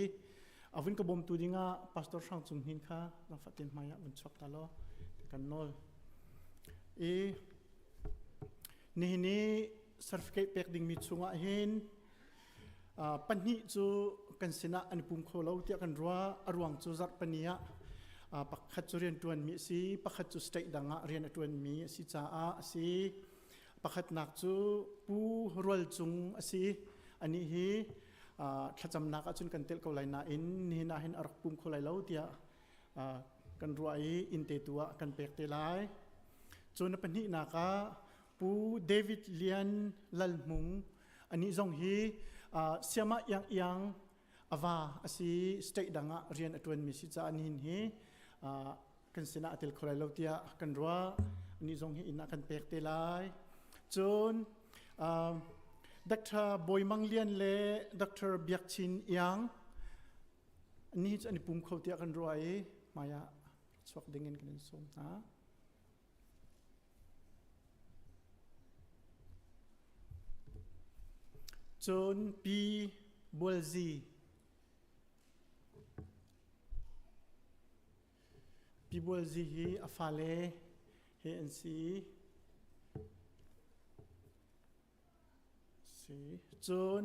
a vun ka bawmtu dingah Pastor Hrang Cung Hnin kha zaangfah tein hmai ah vun chuak ta law kan nawl. I nihin i certificate pek dingmi chungah hin pahnih cu kan sinah an i pum kho lo tiah kan ruah. A ruang cu zarh pani ah pakhat cu rian ṭuanmi a si, pakhat cu state dang ah rian a ṭuanmi a si caah a si. Pakhatnak cu Pu Rual Cung a si. Anih hi thlacamnak ahcun kan telh ko lai nain nihin ah hin a rak pum kho lai lo tiah kan ruah i inn te tu ah kan pek te lai. Cun a pahnihnak ah Pu David Lian Lal Hmung anih zong hi Siamah Iang Iang a va a si state dang ah rian a ṭuanmi si caah nihin hi kan sinah a tel kho lai lo tiah kan ruah. Anih zong hi inn ah kan pek te lai. Cun Dr. Bawi Mang Lian le Dr. Biak Chin Iang ni cu an i pum kho tiah kan ruah i hmai ah chuak ding in kan in sawm hna. Cun Pi Bualzi Pi Bualzi hi a fale he an si. Si. Cun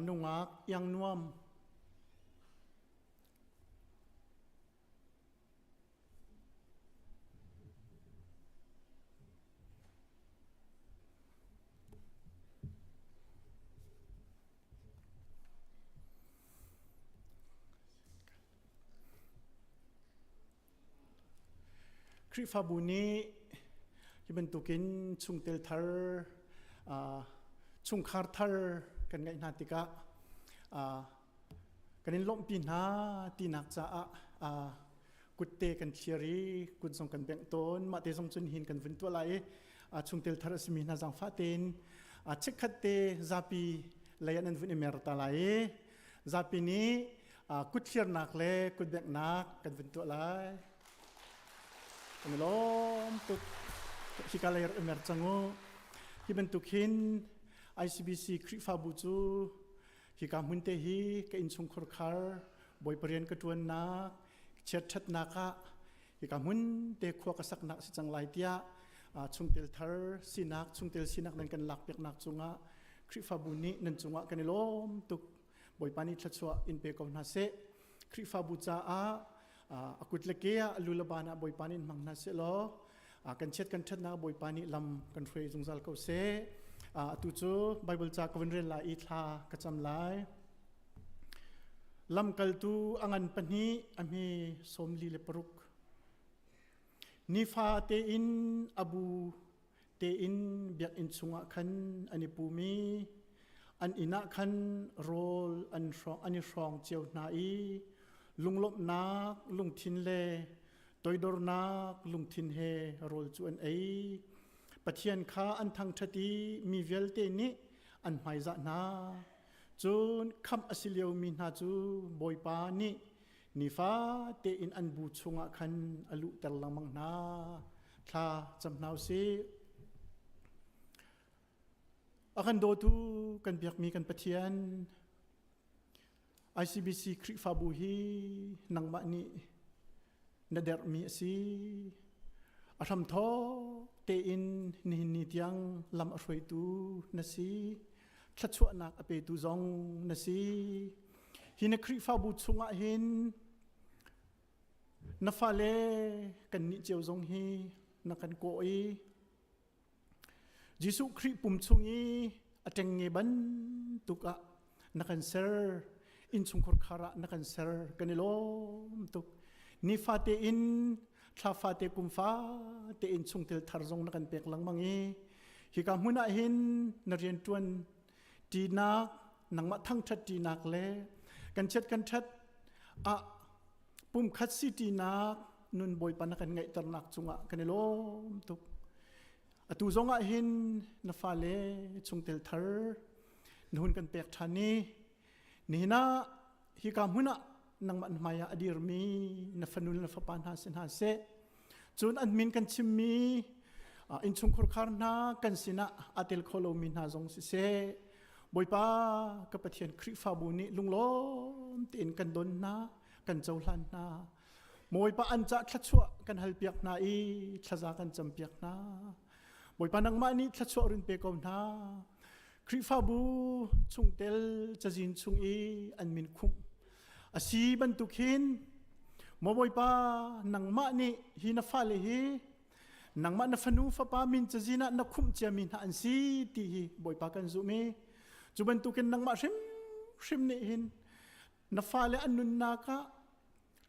nungak Iang Nuam Khrihfabu nih hi bantukin chungtel thar chungkhar thar kan ngeih hna tikah kan in lawmhpi hna tinak caah kutte kan thlir i kut zong kan bengh tawn. Mah te zong cun hin kan vun tuah lai i chungtel thar a simi hna zaangfah tein chikkhat te zapi lei ah nan vun i mer ta lai i zapi nih kut thlirnak le kut benghnak kan vun tuah lai. Kan i lawm tuk. Hika lei rak i mer cang u. Hi bantuk hin ICBC Khrihfabu cu hika hmun te hi ka innchungkhar khar Bawipa rian ka ṭuannak chiatṭhatnak ah hika hmun te khua ka saknak si cang lai tiah chungtel thar sinak chungtel sinak nan kan lak piaknak cungah Khrihfabu nih nan cungah kan i lawm tuk. Bawipa nih thluachuah in pe ko hna seh. Khrihfabu caah a kut le ke ah a lu le ban ah Bawipa nih in hmang hna seh law kan chiat kan ṭhatnak Bawipa nih lam kan hruai zungzal ko seh. Atu cu Bible ca ka vun rel lai i thla ka cam lai. Lamkaltu a ngan pahnih a hme 46. Nifa tein a bu tein biakinn chungah khan an i pum i an inn ah khan rawl an hrawng an i hrawng cio hna i lunglawmhnak lungthin le toidornak lungthin he rawl cu an ei. Pathian kha an thangṭhat i mi vialte nih an hmaizah hna. Cun khamh a si liomi hna cu Bawipa nih nifa tein an bu chungah khan a luhter lengmang hna. Thla cam hna u sih. A kan dawtu kan biakmi kan Pathian, ICBC Khrihfabu hi nangmah nih na derhmi a si. A hramthawk tein nihin ni tiang lam a hruaitu na si. Thluachuahnak a petu zong na si. Hi na Khrihfabu chungah hin na fale kan nih cio zong hi na kan kawh i Jesuh Khrih pum chung i a ṭengnge bantuk ah na kan ser, innchungkhar khar ah na kan ser, kan i lawm tuk. Nifate in thla fate kum fate in chungtel thar zong na kan pek lengmang i hika hmun ah hin na rianṭuan ṭinak, nangmah thangṭhat ṭinak le kan chiat kan ṭhat ah pumkhat si ṭinak nun Bawipa na kan ngeihternak cungah kan i lawm tuk. Atu zong ah hin na fale chungtel thar na hun kan pek ṭhan i nihin ah hika hmun ah nangmah na hmai ah a dirmi na fanu le na fapa hna si hna seh, cun an min kan chimmi innchungkhar khar hna kan sinah aa tel kho lomi hna zong siseh, Bawipa ka Pathian, Khrihfabu nih lunglawm tein kan don hna, kan cohlan hna. Bawipa, an cah thluachuah kan halpiak hna i thlaza kan campiak hna. Bawipa, nangmah nih thluachuah run pe ko hna. Khrihfabu chungtel cazin chung i an min khumh a si bantuk hin, maw Bawipa, nangmah nih hi na fale hi nangmah na fanu fapa min cazin ah na khumh ciami hna an si ti hi Bawipa kan zumh i cu bantukin nangmah hrimhrim nih hin na fale an nunnak ah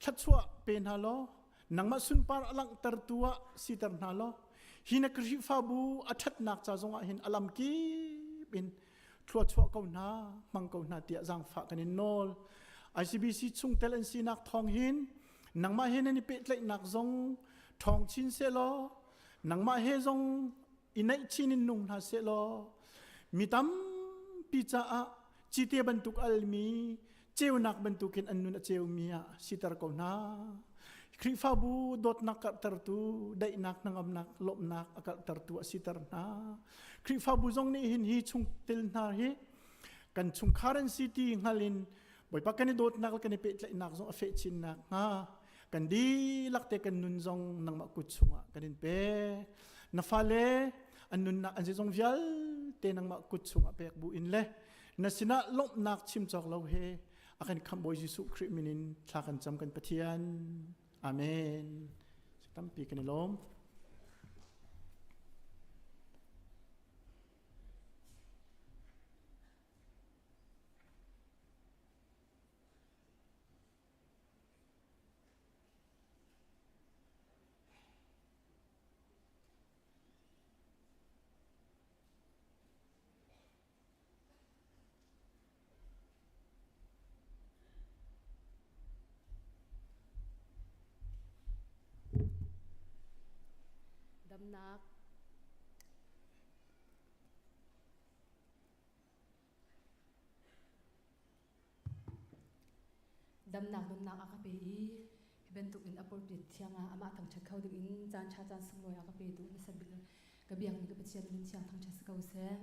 thluachuah pe hna law nangmah sunpar a langhtertu ah siter hna law hi na Khrihfabu a ṭhatnak ca zongah hin a lam kip in thluachuah ko hna, hmang ko hna tiah zaangfah kan in nawl. ICBC chungtel an sinak thawng hin nangmah he nan i pehtlaihnak zong ṭhawng chin sehlaw nangmah he zong i naih chin in nung hna sehlaw mi tampi caah cite bantuk almi ceunak bantukin an nun a ceumi ah siter ko hna. Khrihfabu dawtnak karhtertu, daihnak, hnangamnak, lawmhnak a karhtertu a siter hna. Khrihfabu zong nih hin hi chungtel hna hi kan chungkhar an si ti hngal in Bawipa kan i dawtnak le kan i pehtlaihnak zong a feh chinnak hnga kan dihlak te kan nun zong nangmah kut chungah kan in pe. Na fale an nunnak an zeizong vialte nangmah kut chungah pek bu in le na sinah lawmhnak chim cawk lo he a kan khamh Bawi Jesuh Khrih min in thla kan cam, kan Pathian. Amen. Tampi kan i lawm. Thumnak. Damnak nunnak a ka pe i hi bantuk in a pulpit thiang ah amah thangṭhat kho ding in caan ṭha caan sunglawi a ka petu hmasa bik ka biakmi ka Pathian min thiang thangṭhat si ko seh.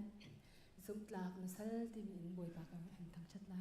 Zumhtlak na sal timi in Bawipa ka han thangṭhat la.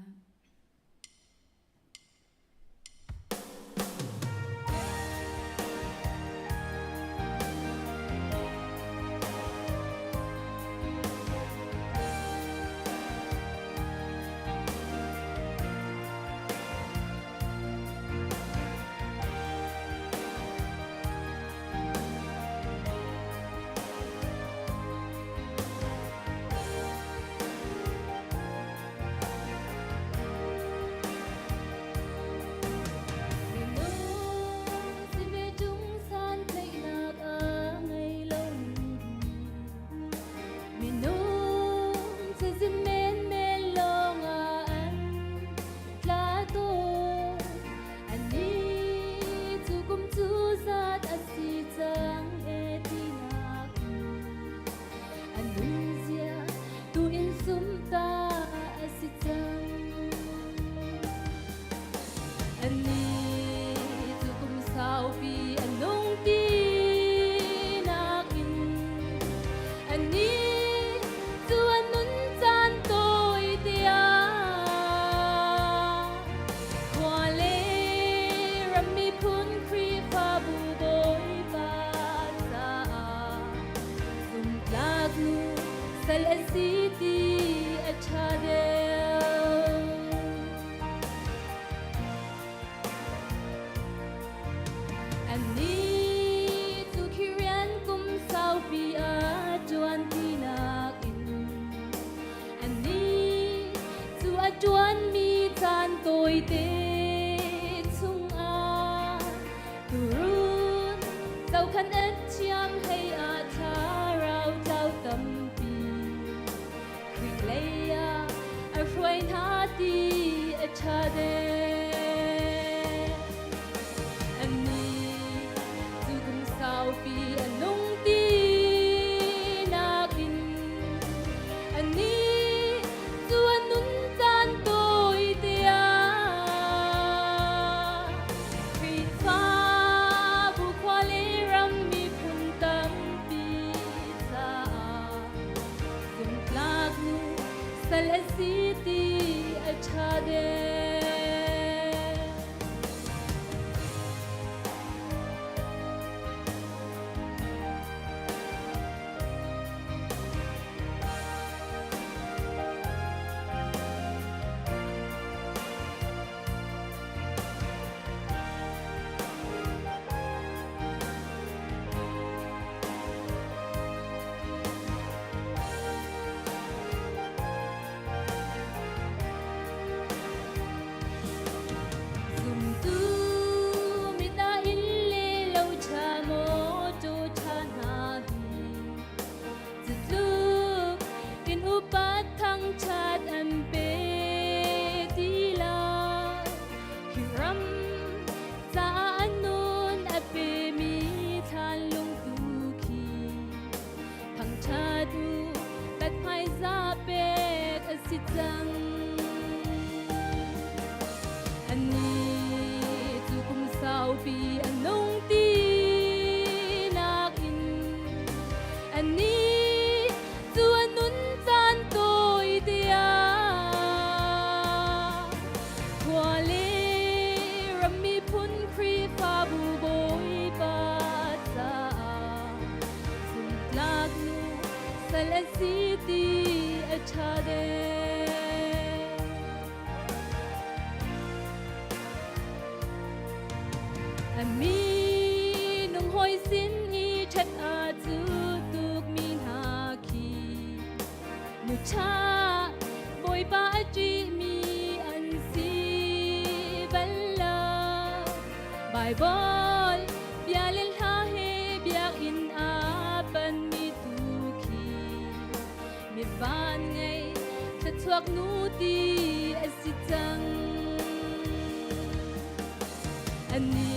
Ani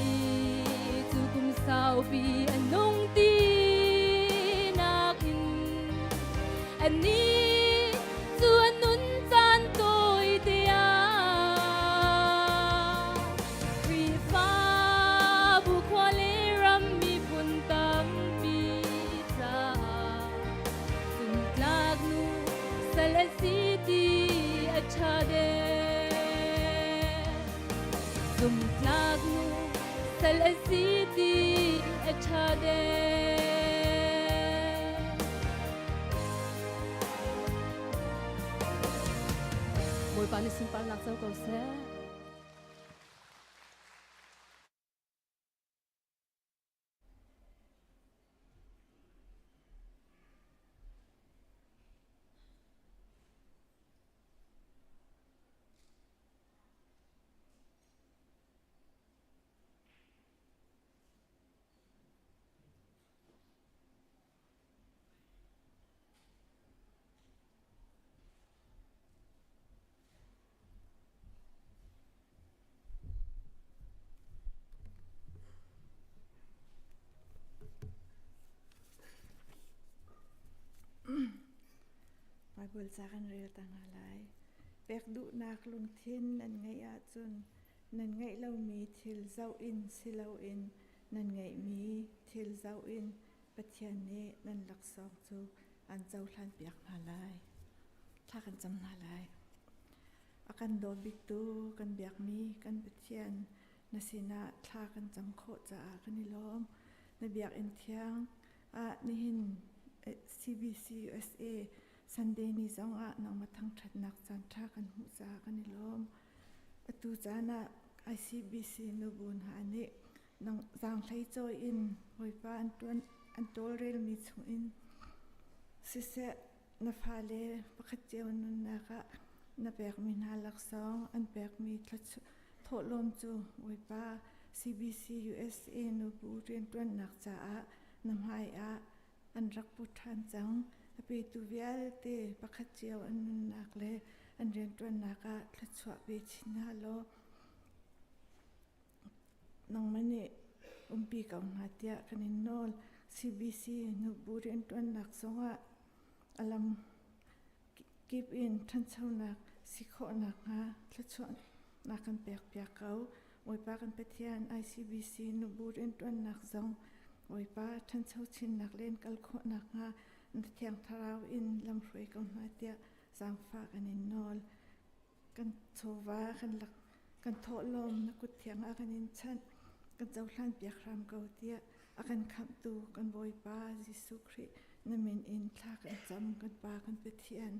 cu kum saupi an nung ti. Anih cu a nun caan tawi te ah Khrihfabu khua le ram miphun tampi caah zumtlak nu sal a si ti a ṭha deuh. Zumtlak nu sal a si ti a ṭha deuh. Bawipa nih sunparnak co ko seh. Bible ca kan rel ta hna lai. Pek duhnak lungthin nan ngeih ahcun nan ngeih lomi thil zoh in si loin nan ngeihmi thil zoh in Pathian nih nan laksawng cu an cohlanpiak hna lai. Thla kan cam hna lai. A kan daw biktu kan biakmi kan Pathian na sinah thla kan cam khawh caah kan i lawm. Na biakinn thiang ah nihin CBC USA Sunday ni zong ah nangmah thangṭhatnak caan ṭha kan hmuh caah kan i lawm. Atu caan ah ICBC nubu hna nih nang zaanghlei cawi in Bawipa an ṭuan an tawlrelmi chungin siseh na fale pakhat cio nunnak ah na pekmi hna laksawng an pekmi thawhlawm cu Bawipa CBC USA nubu rianṭuannak caah na hmai ah an rak put ṭhan cang. A petu vialte pakhat cio an nunnak le an rianṭuannak ah thluachuah pe chin hna law nangmah nih umpi ko hna tiah kan in nawl. CBC nubu rianṭuannak zongah a lam kip in ṭhanchonak si khawh nakhnga thluachuahnak kan pekpiak ko. Bawipa kan Pathian ICBC nubu rianṭuannak zong Bawipa ṭhancho chinnak len kal khawh nakhnga na Thiang Thlarau in lamhruai ko hna tiah zaangfah kan in nawl. Kan chawva kan lak kan thawhlawm na kut thiang ah kan in chanh kan cohlan piak hram ko tiah a kan khamhtu kan Bawipa Jesuh Khrih na min in thla kan cam kan Pa kan Pathian.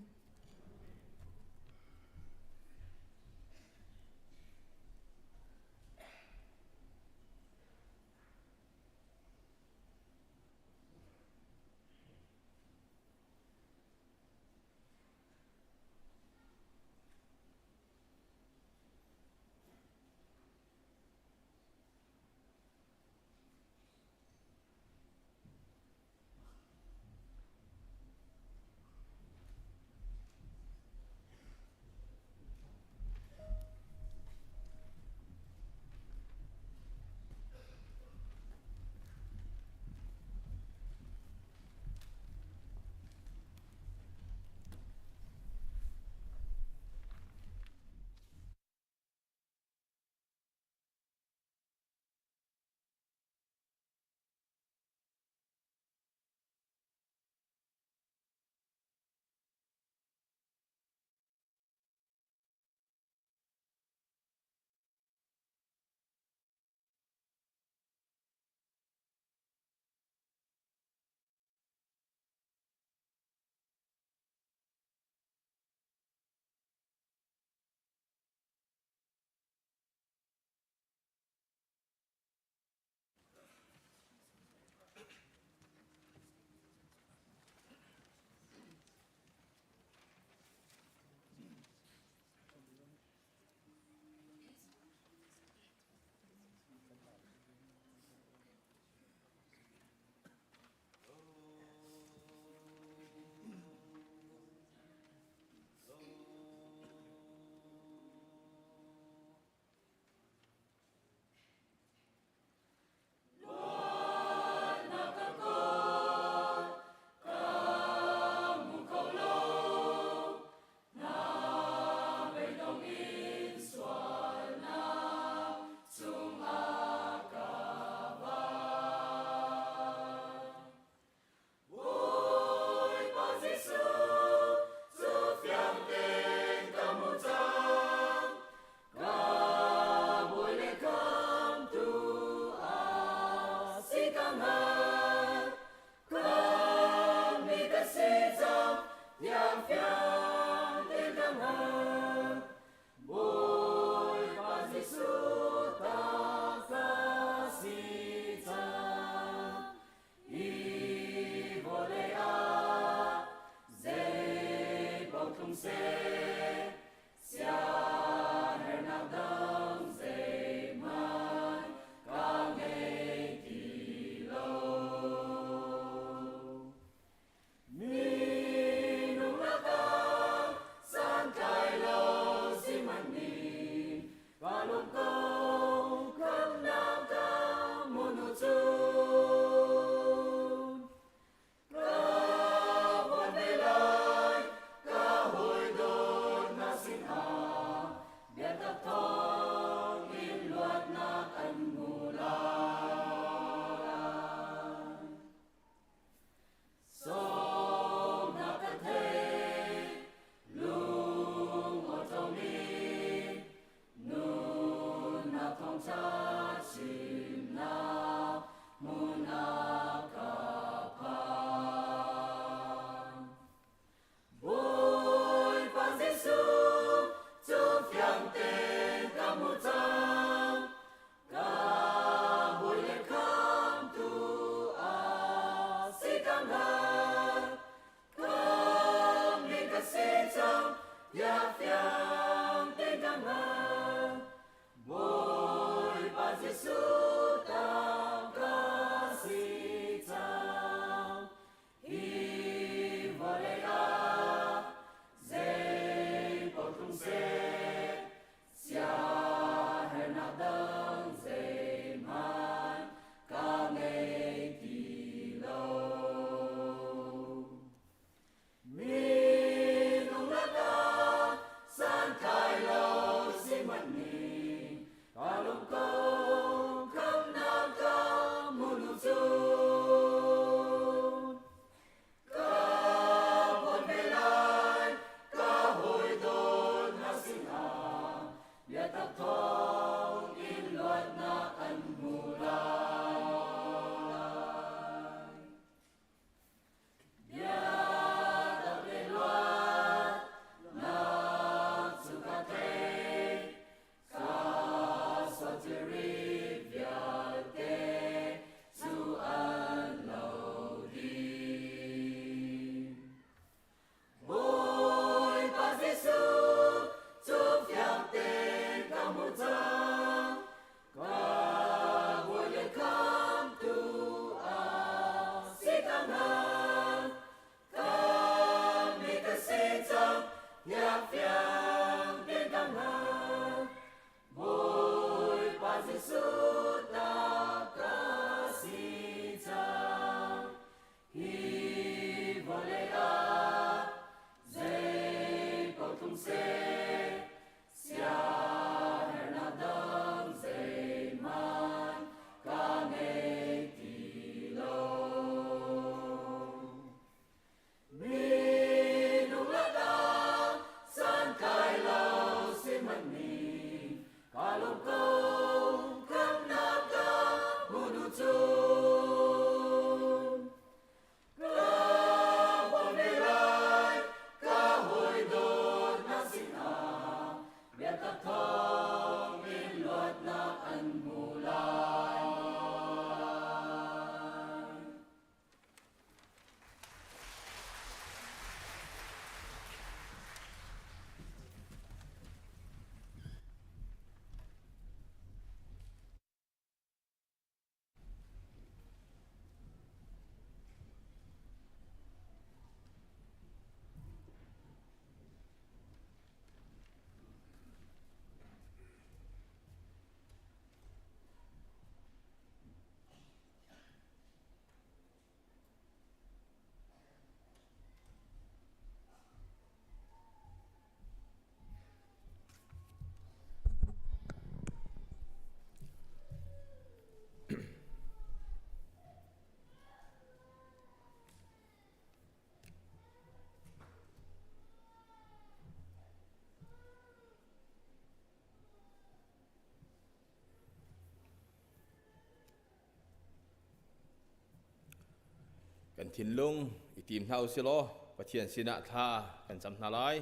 Kan thinlung i tim hna u silaw Pathian sinah thla kan cam hna lai.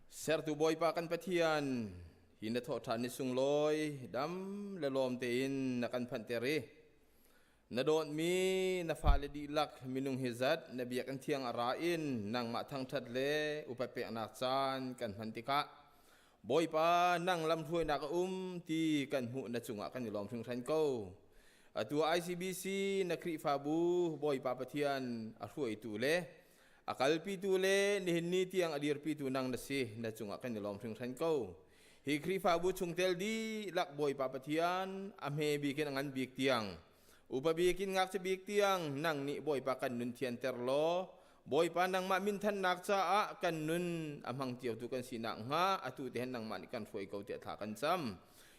Sertu Bawipa kan Pathian, hi na thawhṭhan ni sunglawi dam le lawm tein na kan phanhter i na dawtmi na fale dihlak minung hi zat na biakinn thiang a ra in nangmah thangṭhat le upat peknak caan kan hman tikah Bawipa nang lamhruainak a um ti kan hmuh na cungah kan i lawm hringhran ko. Atu ICBC na Khrihfabu Bawipa Pathian a hruaitu le a kalpitu le nihin ni tiang a dirpitu nang na si na cungah kan i lawm hringhran ko. Hi Khrihfabu chungtel dihlak Bawipa Pathian a hme bik in a ngan bik tiang upa bik in ngakchia bik tiang nang nih Bawipa kan nun thianter law Bawipa nangmah minthannak caah kan nun a hmang ciotu kan si nakhnga atu te hin nangmah nih kan hruai ko tiah thla kan cam.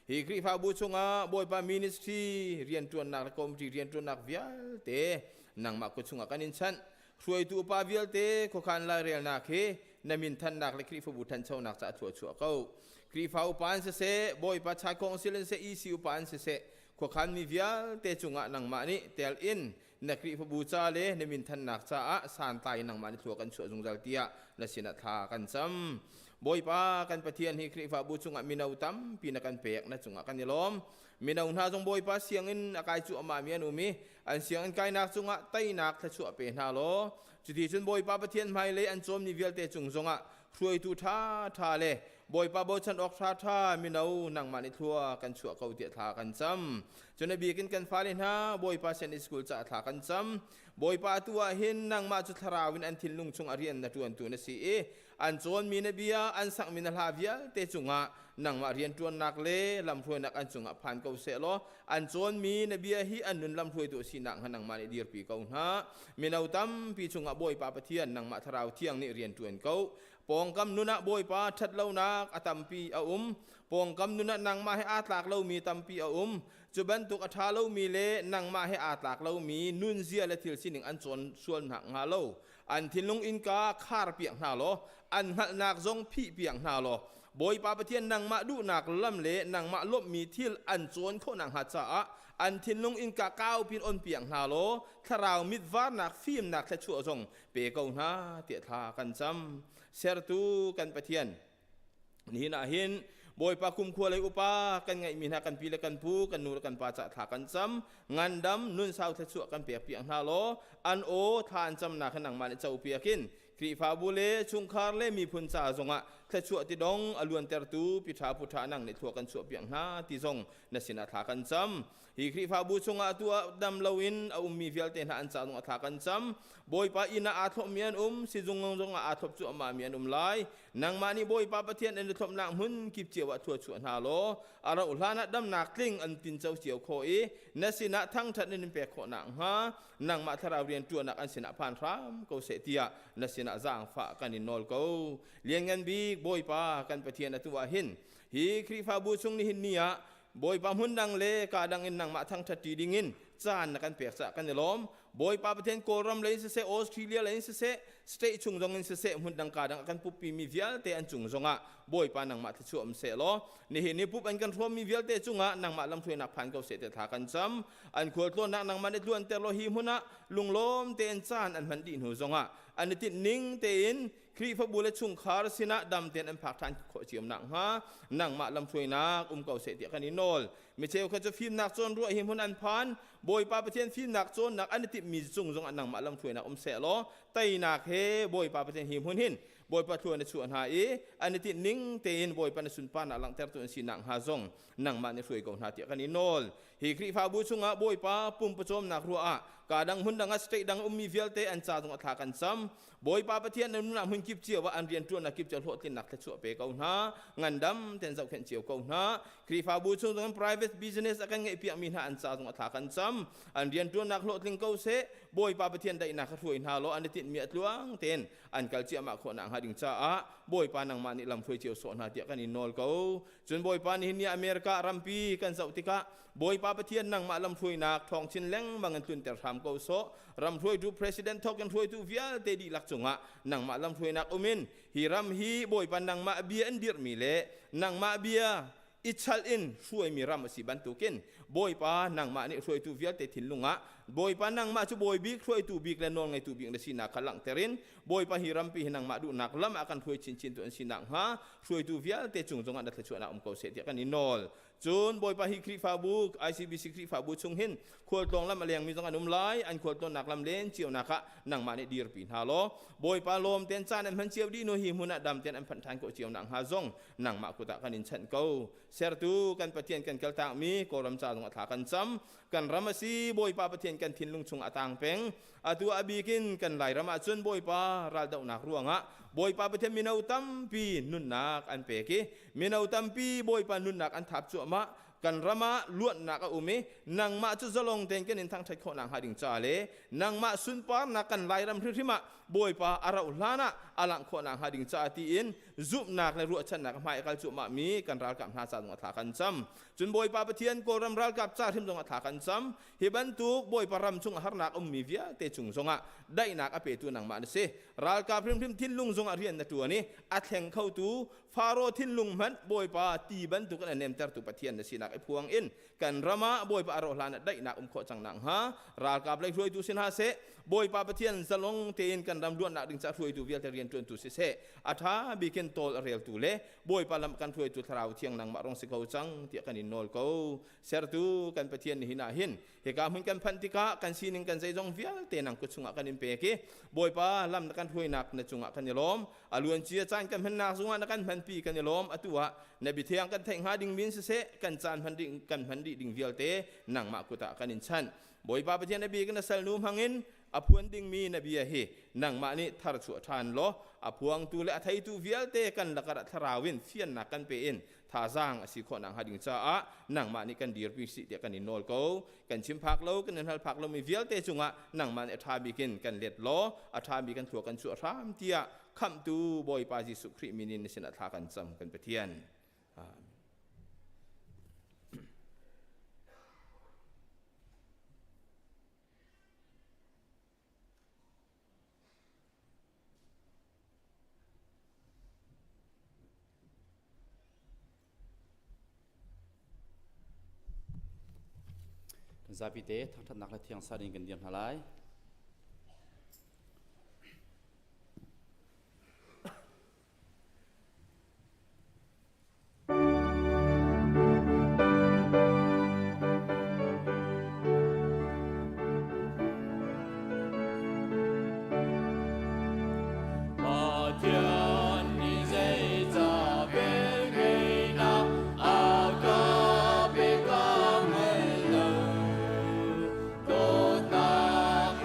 Hi Khrihfabu chungah Bawipa ministry rianṭuannak le committee rianṭuannak vialte nangmah kut chungah kan in chanh. Hruaitu upa vialte khuakhan lairelnak hi na minthannak le Khrihfabu ṭhanchonak caah thua chuah ko. Khrihfa upa an siseh, Bawipa chaikhong silin seh, EC upa an siseh, khuakhan mi vialte cungah nangmah nih tel in na Khrihfabu ca le na minthannak caah santlai nangmah nih thlua kan chuah zungzal tiah na sinah thla kan cam. Bawipa kan Pathian hi Khrihfabu chungah mino tampi na kan pek na cungah kan i lawm. Mino hna zong Bawipa sianginn a kai cuahmah mi an um i an sianginn kainak cungah teinak thluachuah pe hna law cuti cun Bawipa Pathian hmailei an cawmmi vialte cung zongah hruaitu ṭhaṭha le Bawipa bochan awk ṭhaṭha mino nangmah nih thlua kan chuah ko tiah thla kan cam. Cun a bik in kan fale hna Bawipa Sunday School caah thla kan cam. Bawipa atu ah hin nangmah cu thlarau in an thinlung chung a rian na ṭuantu na si i an cawnmi na bia an sakmi na hla vialte cungah nangmah rianṭuannak le lamhruainak an cungah phan ko seh law an cawnmi na bia hi an nun lamhruaitu a si nakhnga nangmah nih dirpi ko hna. Mino tampi chungah Bawipa Pathian nangmah thlarau thiang nih rian ṭuan ko. Pawngkam nun ah Bawipa ṭhatlonak a tampi a um. Pawngkam nun ah nangmah he aa tlak lomi tampi a um. Cu bantuk a ṭha lomi le nangmah he aa tlak lomi nunzia le thil sining an cawn sual nakhnga lo an thinlung innka kharpiak hna law an hngalhnak zong phihpiak hna law Bawipa Pathian nangmah duhnak lam le nangmah lawmhmi thil an cawn khawh nakhnga caah an thinlung innka kaupi in onpiak hna law thlarau mitvarnak fimnak thluachuah zong pe ko hna tiah thla kan cam. Sertu kan Pathian nihin ah hin Bawipa kumkhua lei upa kan ngeihmi hna kan pi le kan pu kan nu le kan pa cah thla kan cam ngandam nun sau thluachuah kan pek piak hna law an aw thla an camnak hi nangmah nih co piak in Khrihfabu le chungkhar le miphun ca zongah thluachuah ti dong a luantertu pi ṭha pu ṭha nang nih thlua kan chuah piak hna ti zong na sinah thla kan cam. Hi Khrihfabu chungah tuah dam loin a ummi vialte hna an ca zongah thla kan cam. Bawipa inn ah aa thlopmi an um, sizung zongah aa thlop cuahmah mi an um lai. Nangmah nih Bawipa Pathian an i thlopnak hmun kip cio ah thua chuah hna law, a rauh hlan ah damnak tling an tinco cio khawh i na sinah thangṭhat in pek khawh nakhnga nangmah thlarau rian ṭuannak an sinah phan hram ko seh tiah na sinah zaangfah kan in nawl ko. Lianngan bik Bawipa kan Pathian atu ah hin hi Khrihfabu chung nihin ni ah Bawipa hmun dang le ka dang in nangmah thangṭhat ṭi dingin caan na kan pek caah kan i lawm. Bawipa Pathian Kawlram lei in siseh, Australia lei in siseh, state chung zong in siseh, hmun dang ka dang a kan puppi mi vialte an cung zongah Bawipa nangmah thluachuah um seh law, nihin ni pup an kan hrawmmi vialte cungah nangmah lamhruainak phan ko seh tiah thla kan cam. An khualtlawnnak nangmah nih tluanter law hi hmun ah lunglawm tein caan an hman dih hnu zongah an i tinh ning tein Khrihfabu le chungkhar sinah dam tein an phak ṭhan khawh cio nakhnga nangmah lamhruainak um ko seh tiah kan i nawl. Mi cheukhat cu fimnak cawn ruah hi hmun an phan. Bawipa Pathian fimnak cawnnak an i timhmi cung zongah nangmah lamhruainak um seh law teinak he Bawipa Pathian hi hmun hin Bawipa thlua na chuah hna i an i tinh ning tein Bawipa na sunparnak langhtertu an si nakhnga zong nangmah nih hruai ko hna tiah kan i nawl. Hi Khrihfabu chungah Bawipa pumpawcawmnak ruah ah ka dang hmun dang ah state dang ummi vialte an ca zong a thla kan cam. Bawipa Pathian na nunah hmun kip cio ah an rianṭuannak kip cio hlawhtlinnak thluachuah pe ko hna. Ngandam ten zohkhenh cio ko hna. Khrihfabu chung zong private business a kan ngeihpiakmi hna an ca zong a thla kan cam. An rianṭuannak hlawhtling ko seh. Bawipa Pathian daihnak kha hruai hna law an i tinhmi a tluang tein an kal ciahmah khawh nakhnga ding caah Bawipa nangmah nih lam hruai cio sawh hna tiah kan in nawl ko. Cun Bawipa nihin ni America rampi kan zoh tikah Bawipa Pathian nangmah lamhruainak thawng chin lengmang in tlunter hram ko sawh. Ram hruaitu president thawk in hruaitu vialte dihlak cungah nangmah lamhruainak um in hi ram hi Bawipa nangmah bia in dirhmi le nangmah bia I chalh in hruaimi ram a si bantukin Bawipa nangmah nih hruaitu vialte thinlung ah Bawipa nangmah cu bawi bik hruaitu bik le nawlngeitu bik na sinak kha langhter in Bawipa hi rampi hi nangmah duhnak lam ah kan hruai chinchin tu an si nakhnga hruaitu vialte cung zongah na thluachuahnak um ko seh tiah kan i nawl. Cun Bawipa hi Khrihfabu ICBC Khrihfabu chung hin khualtlawng lam a lengmi zong an um lai an khualtlawnnak lam len cionak ah nangmah nih dirpi hna law Bawipa lawm ten caan an hman cio dih nu hi hmun ah dam ten an phanh ṭhan khawh cio nakhnga zong nangmah kut ah kan in chanh ko. Sertu kan Pathian kan kaltakmi Kawlram ca zong a thla kan cam. Kan ram a si Bawipa Pathian kan thinlung chung a tang peng. Atu a bikin kan Lairam ah cun Bawipa raldohnak ruangah Bawipa Pathian mino tampi nunnak an pek i mino tampi Bawipa nunnak an thap cuahmah. Kan ram ah luatnak a um i nangmah cu zalong tein kan in thangṭhat khawh nakhnga ding ca le nangmah sunparnak kan Lairam hrimhrim ah Bawipa a rauh hlan ah a langh khawh nakhnga ding caah tiin zumhnak le ruahchannak hmai a kal cuahmah mi kan ralkap hna ca zong a thla kan cam. Cun Bawipa Pathian Kawlram ralkap ca hrim zong a thla kan cam. Hi bantuk Bawipa ram chung harnak ummi vialte cung zongah daihnak a petu nangmah na si. Ralkap hrimhrim thinlung zongah rian na ṭuan i a thleng khotu Faro thinlung hmanh Bawipa ti bantukin a nemtertu Pathian na sinak i phuang in kan ram ah Bawipa a rawh hlan ah daihnak um khawh cang nakhnga ralkap lei hruaitu si hna seh Bawipa Pathian zalong tein kan ram luatnak ding caah hruaitu vialte rianṭuantu siseh a ṭha bikin tawl a reltu le Bawipa lam kan hruaitu Thlarau Thiang nangmah rong si ko cang tiah kan in nawl ko. Sertu kan Pathian nihin ah hin hika hmun kan phanh tikah kan sining kan zeizong vialte nang kut chungah kan in pek i Bawipa lam na kan hruainak na cungah kan i lawm. A luancia caan kan hmannak zungah na kan hmanpi kan i lawm. Atu ah na biathiang kan theih hnga ding min siseh kan caan hman ding kan hman dih ding vialte nangmah kut ah kan in chanh. Bawipa Pathian a bik na salnu hmangin a phuan dingmi na bia hi nangmah nih tharchuah ṭhan law a phuangtu le a theitu vialte kan lakah thlarau in fiannak kan pe in thazaang a si khawh nakhnga ding caah nangmah nih kan dirpi sih tiah kan in nawl ko. Kan chim phak lo, kan in hal phak lomi vialte cungah nangmah nih a ṭha bik in kan let law a ṭha mi kan thlua kan chuah hram tiah khamhtu Bawipa Jesuh Khrih min in na sinah thla kan cam kan Pathian. Amen. Kan zapi te thangthatnak le thiang sa ding kan dir hna lai. Pathian nih zeicah velngeihnak a ka pek ka hngal lo. Dawtnak.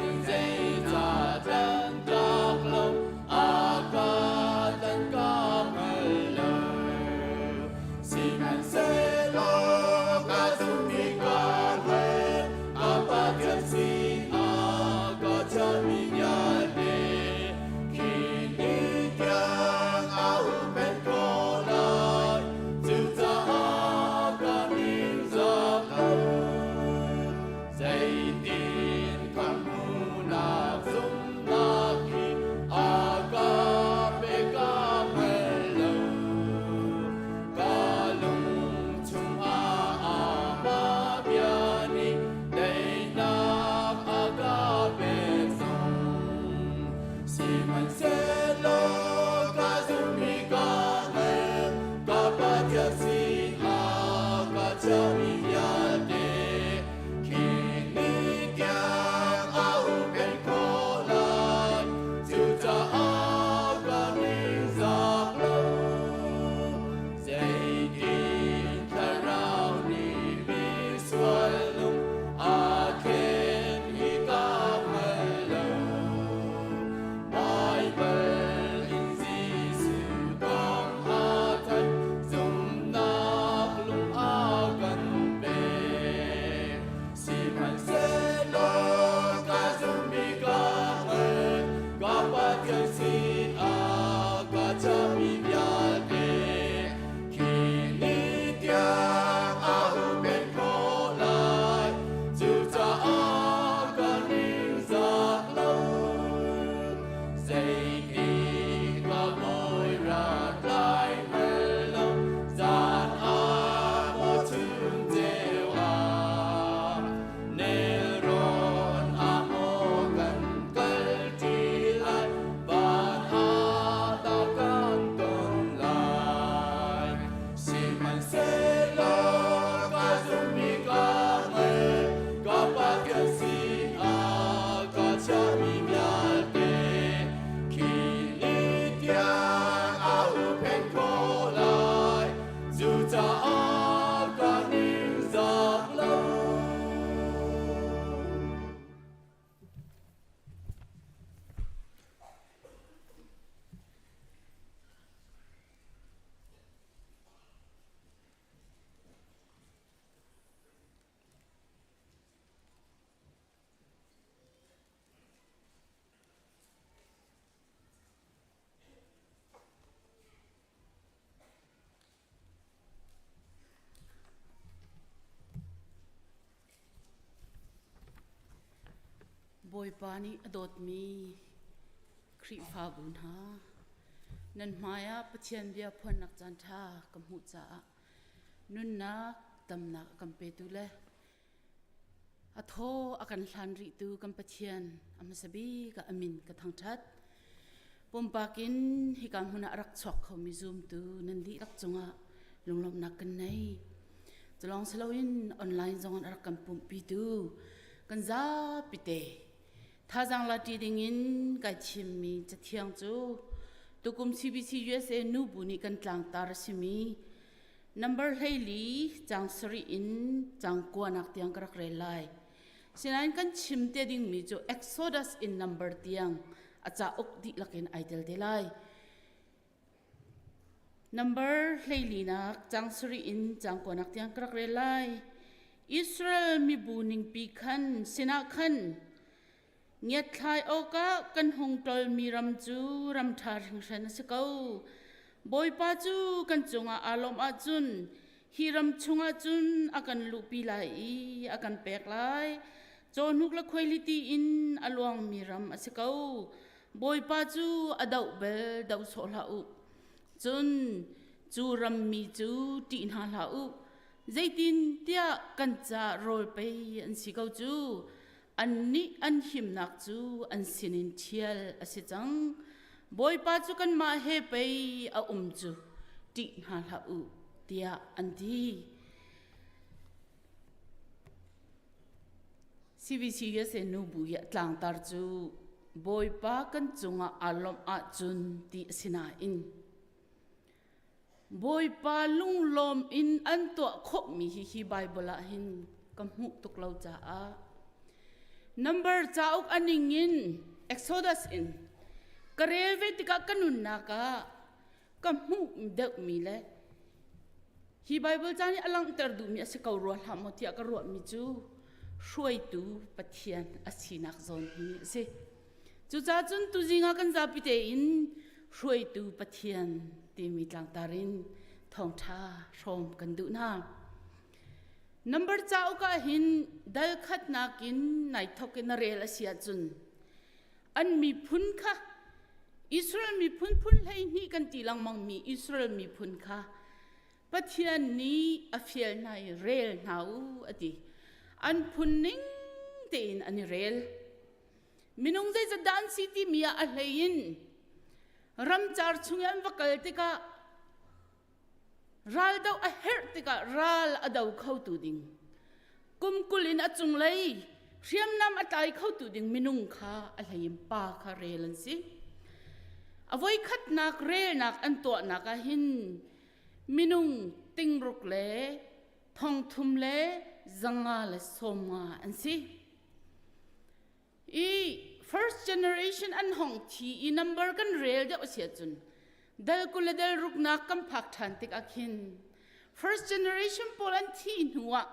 Bawipa nih a dawtmi Khrihfabu hna, nan hmaiah Pathian bia phuannak caanṭha ka hmuh caah nunnak damnak a kan petu le a thaw a kan hlan rihtu kan Pathian a hmasa bik ah a min ka thangṭhat. Pumpak in hika hmun ah a rak chuak khomi zumtu nan dihlak cungah lunglawmhnak kan nei. Culawng siloin online zong in a rak kan pumhpitu kan zapi te thazaang la ṭi dingin kai thimmi cathiang cu tukum CBC USA nubu nih kan tlangtar a simi number 14 caang sarih in caang kuanak tiang ka rak rel lai. Sinain kan chim te dingmi cu Exodus in number tiang a cauk dihlak in ai tel te lai. Number 14nak caang sarih in caang kuanak tiang ka rak rel lai. Israel mibu ningpi khan sinah khan ngiatthlai awkah kan hung ṭolmi ram cu ram ṭha hringhran a si ko. Bawipa cu kan cungah aa lawmh ahcun hi ram chungah cun a kan luhpi lai i a kan pek lai. Cawhnuk le khuailiti in a luangmi ram a si ko. Bawipa cu a doh bel doh sawh hlah u. Cun cu rammi cu ṭih hna hlah u. Zeitintiah kan ca rawl pei an si ko cu. Annih an himnak cu an sinin ṭhial a si cang. Bawipa cu kanmah he pei a um cu ṭih hna hlah u, tiah an ti. CBC USA nubu hi a tlangtar cu Bawipa kan cungah aa lawmh ahcun ti a si nain Bawipa lunglawm in an tuah khawhmi hi hi Bible ah hin ka hmuh tuk lo caah number cauk a ning in Exodus in ka rel ve tikah ka nunnak ah ka hmuh deuhmi le hi Bible ca nih a langhter duhmi a si ko rua hlah maw tiah ka ruahmi cu hruaitu Pathian a sinak zawn hi a si. Cucaah cun tuzing ah kan zapi tein hruaitu Pathian timi tlangtar in thawngṭha hrawm kan duh hna. Number cauk ah hin dal khatnak in nai thok in na rel a si ahcun an miphun kha Israel miphun phun 12 kan ti lengmangmi Israel miphun kha Pathian nih a fial hna i rel hna u a ti. An phun ning tein an i rel. Minung zeizat dah an si timi ah a hlei in ramcar chung i an va kal tikah ral doh a herh tikah ral a do khotu ding kum 20 in a cunglei hriamnam a tlai khotu ding minung kha a hlei in pa kha rel an si. A voikhatnak relnak an tuahnak ah hin minung tingruk le thongthum le 500 le 90 an si. I first generation an hong thi i number kan rel deuh a si ahcun dal 20 le dal ruknak kan phak ṭhan tik ah khin first generation pawl an thih hnu ah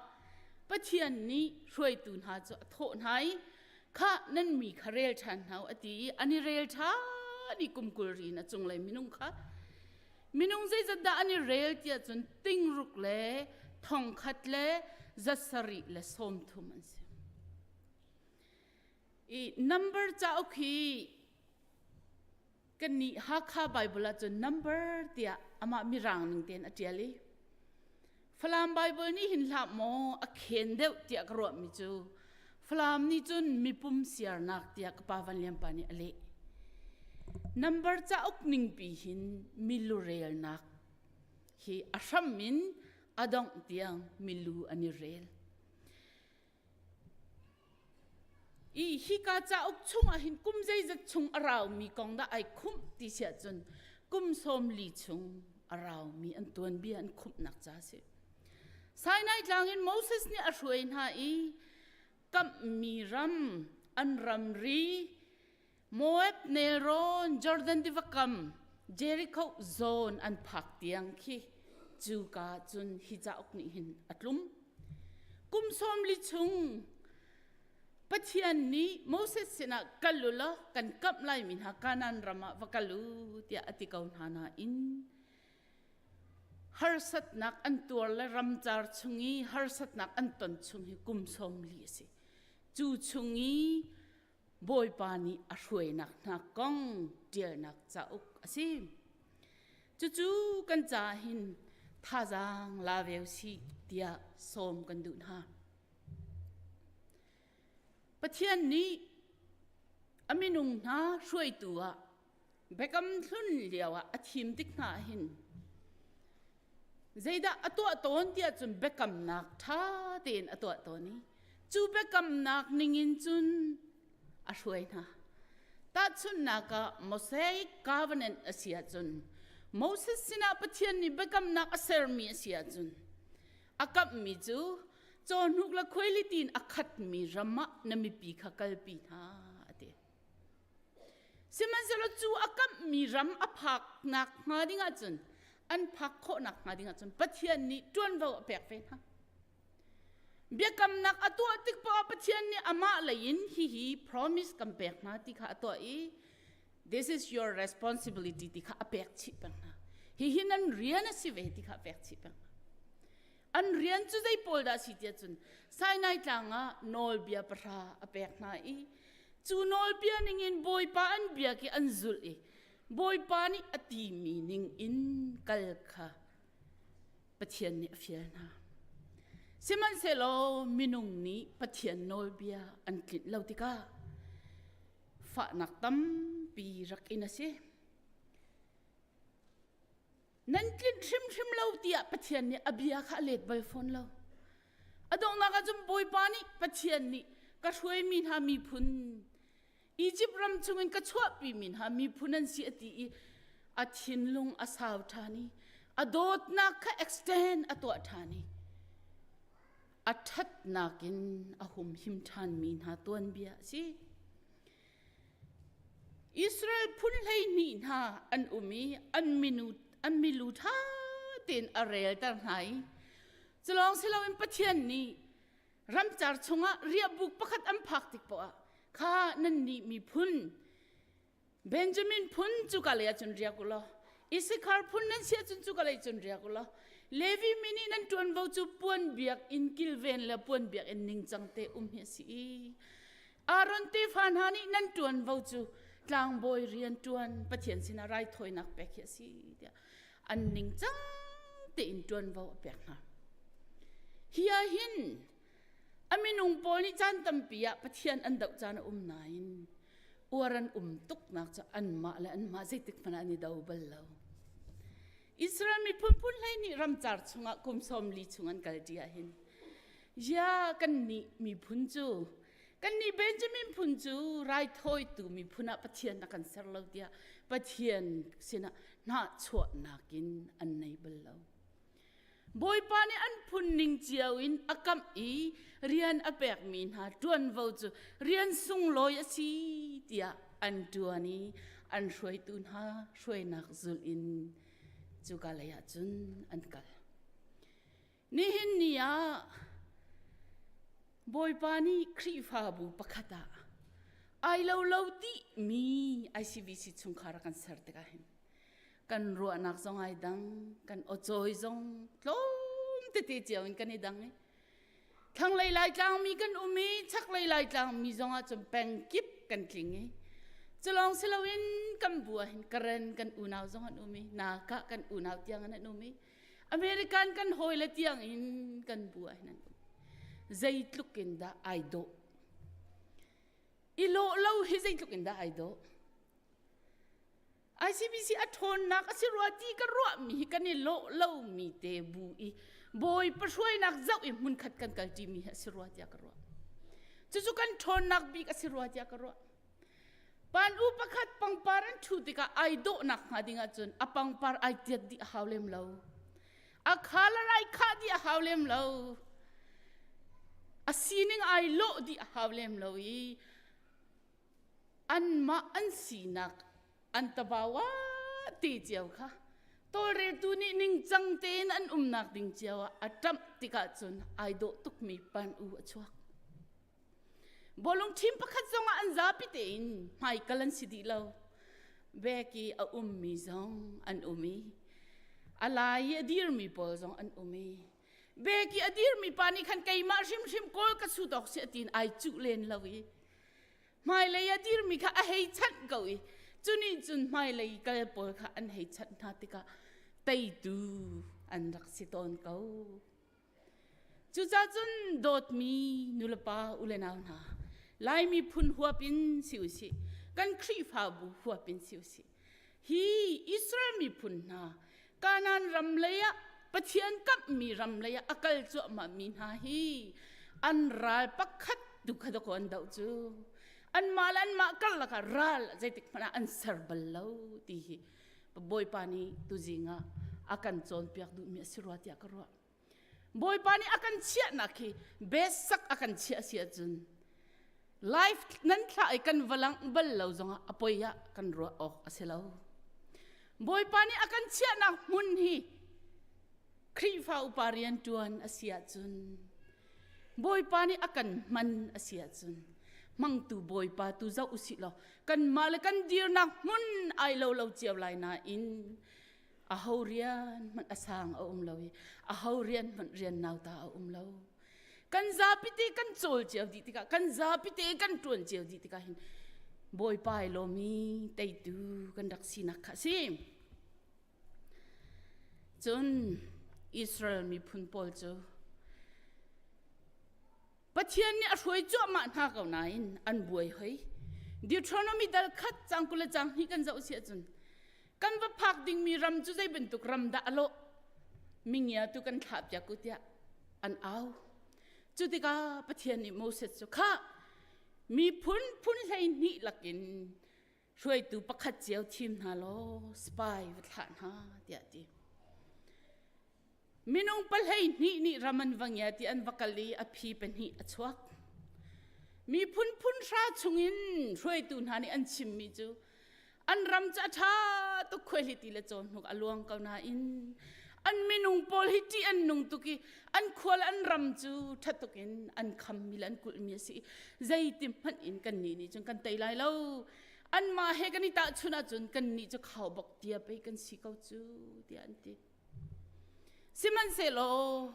Pathian nih hruaitu hna cu a thawh hna i khah nan mi kha rel ṭhan hna u a ti i an i rel ṭhan i kum 20 ri in a cunglei minung kha minung zeizat dah an i rel tiah cun tingruk le thongkhat le 730 an si. I number cauk hi kannih Hakha Bible ahcun number tiah amah mirang ning tein a ṭial i Falam Bible nih hin hlah maw a khen deuh tiah ka ruahmi cu Falam nih cun mipum siarnak tiah ka pa Van Lian pa nih a leh. Number cauk ningpi hin milurelnak hi a hram in a dongh tiang milu an i rel. I hika cauk chungah hin kum zeizat chung a raumi kong dah ai khumh ti si ahcun kum 40 chung a raumi an tuanbia an khumhnak ca a si. Sinai tlang in Moses nih a hruai hna i kamhmi ram an ramri Moab nelrawn Jordan tiva kam Jericho zawn an phak tiang khi cuka cun hi cauk nih hin a tlum. Kum 40 chung Pathian nih Moses sinah kal u law kan kamh laimi hna Kanaan ram ah va kal u tiah a ti ko hna nain harsatnak an tuar le ramcar chung i harsatnak an ton chung hi kum 40 a si. Cu chung i Bawipa nih a hruainak hna kong ṭialnak cauk a si. Cucu kan ca hin thazaang la ve usih tiah sawm kan duh hna. Pathian nih a minung hna hruaitu ah Biakam hlun lio ah a thim tik hna hin zeidah a tuah tawn tiah cun biakamnak ṭha tein a tuah tawn i cu biakamnak ningin cun a hruai hna. Tahchunhnak ah Mosaic covenant a si ahcun Moses sinah Pathian nih biakamnak a sermi a si ahcun a kamhmi cu cawhnuk le khuailiti in a khatmi ram ah na mipi kha kalpi hna a ti. Sihmanhsehlaw cu a kamhmi ram a phaknak hnga ding ahcun an phak khawhnak hnga ding ahcun Pathian nih ṭuanvo a pek ve hna. Biakamnak a tuah tik poah ah Pathian nih amah lei in hihi promise kan pek hna ti kha a tuah i this is your responsibility ti kha a pek chih peng hna. Hihi nan rian a si ve ti kha a pek chih peng hna. An rian cu zei pawl dah si tiah cun Sinai tlang ah nawlbia pahra a pek hna i cu nawlbia ningin Bawipa an biak i an zulh i Bawipa nih a timi ning in kal kha Pathian nih a fial hna. Sihmanhsehlaw minung nih Pathian nawlbia an tlinh lo tikah fahnak tampi rak in a si. Nan tlinh hrimhrim lo tiah Pathian nih a bia kha a let bal fawn lo. A donghnak ah cun Bawipa nih Pathian nih ka hruaimi hna miphun Izipt ram chungin ka chuahpimi hna miphun an si a ti i a thinlung a sau ṭhan i a dawtnak kha extend a tuah ṭhan i a ṭhatnak in a humhim ṭhanmi hna tuanbia a si. Israel phun 12 hna an um i an minu an milu ṭha tein a relter hna i culawng si loin Pathian nih ramcar chungah riahbuk pakhat an phak tik poah ah kha nannih miphun Benjamin phun cuka lei ah cun riak u law Issachar phun nan si ahcun cuka lei cun riak u law Levi mi nih nan ṭuanvo cu puan biakinn kilven le puan biakinn ningcang te um hi a si i Aaron tefa hna nih nan ṭuanvo cu tlangbawi rian ṭuan Pathian sinah raithawinak pek hi a si tiah an ningcang tein ṭuanvo a pek hna. Hi ah hin a minung pawl nih caan tampi ah Pathian an doh caan a um nain uar an um tuknak cu anmah le anmah zeitik hmanh ah an i do bal lo. Israel miphun phun hlei nih ramcar chungah kum 40 chung an kal ṭi ahhin Ya kannih miphun cu kannih Benjamin phun cu raithawitu miphun ah Pathian a kan ser lo tiah Pathian sinah hnahchuahnak in an nei bal lo. Bawipa nih an phun ning cio in a kamh i rian a pekmi hna ṭuanvo cu rian sunglawi a si tiah an ṭuan i an hruaitu hna hruainak zulh in cuka lei ah cun an kal. Nihin ni ah Bawipa nih Khrihfabu pakhat ah ai lo lo dihmi ICBC chungkhar a kan ser tikah hin kan ruahnak zong ai dang, kan awcawi zong tlawm tete cio in kan i dang i thlanglei Laitlang mi kan um i chaklei Laitlang mi zong ah cun pengkip kan tling i culawng si loin kan bu ah hin Karen kan unau zong an um i Naka kan unau tiang an um i American kan hawile tiang in kan bu ah hin an um. Zeitluk in dah ai dawh. I lawh lo hi zeitluk in dah ai dawh. ICBC a ṭhawnnak a si rua ti ka ruahmi hi kan i lawh lomi te bu i bawi pahruainak zoh i hmunkhat kan kal ṭimi hi a si rua tiah ka ruah. Cucu kan ṭhawnnak bik a si rua tiah ka ruah. Pan u pakhat pangpar an ṭhu tikah ai dawhnak hnga ding ahcun a pangpar ai tiat dih a hau lem lo. A khalar ai khah dih a hau lem lo. A sining ai lawh dih a hau lem lo i anmah an sinak an tabawa te cio kha tawlreltu nih ningcang tein an umnak ding cio ah a ṭamh tikah cun ai dawh tukmi pan u a chuak. Bawlung ṭhim pakhat zongah an zapi tein hmaikal an si dih lo. Bek i a ummi zong an um i a lai i a dirmi pawl zong an um i bek i a dirmi pa nih khan keimah hrimhrim kawl ka sut awk si a tiin ai cuh len lo i. Hmailei a dirmi kha a hei chanh ko i cunih cun hmailei kal pawl kha an hei chanh hna tikah teitu an rak si tawn ko. Cucaah cun dawtmi nulepa ulenau hna, Laimi phun huap in si usih, kan Khrihfabu huap in si usih, hi Israel miphun hna Kanaan ram lei ah Pathian kamhmi ram lei ah a kal cuahmah mi hna hi an ral pakhat tu kha dakaw an doh cu anmah le anmah karlak ah ral zeitik hmanh ah an ser bal lo ti hi Bawipa nih tuzing ah a kan cawnpiak duhmi a si rua tiah ka ruah. Bawipa nih a kan chiahnak hi besak a kan chiah si ahcun life nan thlah i kan va langh bal lo zongah a poi ah kan ruah awk a si lo. Bawipa nih a kan chiahnak hmun hi Khrihfa upa rianṭuan a si ahcun Bawipa nih a kan hman a si ahcun hmangtu Bawipa tu zoh usih law kanmah le kan dirnak hmun ai lo lo cio lai nain aho rian hmanh a sang a um lo i aho rian hmanh rian nauta a um lo kan zapi te kan cawl cio dih tikah kan zapi te kan ṭuan cio dih tikah hin Bawipa ai lawmi teitu kan rak sinak kha a si cun Israel miphun pawl cu Pathian nih a hruai cuahmah hna ko nain an buai hoi. Deuteronomy dal khat cang 20 le cang hnih kan zoh si ahcun kan va phak dingmi ram cu zei bantuk ram dah a lawh mingia tu kan thlah piak u tiah an au. Cu tikah Pathian nih Moses cu khah miphun phun 12 lakin hruaitu pakhat cio thim hna law spy va thlah hna tiah ti. Minung 12 nih ram an va ngia ti an va kal i a phi pahnih a chuak. Miphun phun hra chungin hruaitu hna nih an chimmi cu an ram cu a ṭha tuk khuaihliti le cawhnuk a luang ko nain an minung pawl hi ṭih an nung tuk i an khua le an ram cu ṭha tuk in an khammi le an kulhmi a si i zeiti hmanh in kannih nih cun kan tei lai lo anmah he kan i tahchunh ahcun kannih cu khaubawk tia pei kan si ko cu tiah an ti. Sihmanhsehlaw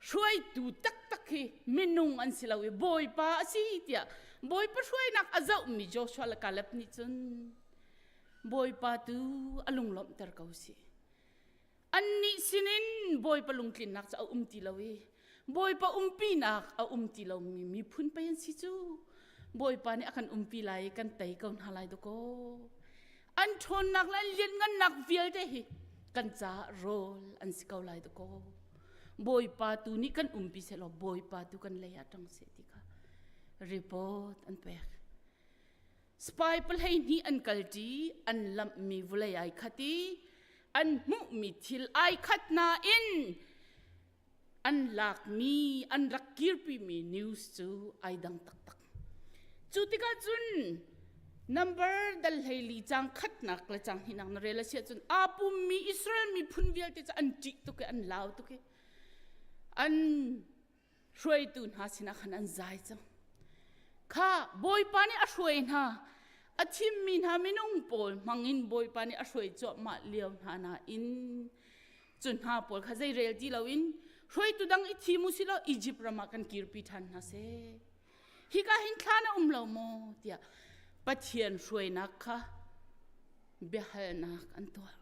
hruaitu taktak hi minung an si lo i Bawipa a si tiah Bawipa hruainak a zohmi Joshua le Caleb nih cun Bawipa tu a lunglawmhter ko si. Annih sinin Bawipa lungtlinnak cu a um ti lo i Bawipa umpinak a um ti lomi miphun pei an si cu. Bawipa nih a kan umpi lai i kan tei ko hna lai dakaw. An ṭhawnnak le an lianngannak vialte hi kan caah rawl an si ko lai dakaw. Bawipa tu nih kan umpi sehlaw Bawipa tu kan lei ah ṭang seh ti kha report an pek. Spy 12 an kalṭi, an lamhmi vawlei ai khat i an hmuhmi thil ai khat nain an lakmi an rak kirpimi news cu ai dang taktak. Cu tikah cun number dal 14 cang khatnak le cang hnihnak na rel a si ahcun aa pummi Israel miphun vialte cu an ṭih tuk i an lau tuk i an hruaitu hna sinah khan an zai cang. Kha Bawipa nih a hruai hna a thimmi hna minung pawl hmangin Bawipa nih a hruai cuahmah lio hna nain cu hna pawl kha zei rel ti loin hruaitu dang i thim u silaw Egypt ram ah kan kirpi ṭhan hna seh. Hika hin thla na um lo maw tiah Pathian hruainak kha biahalnak an tuah.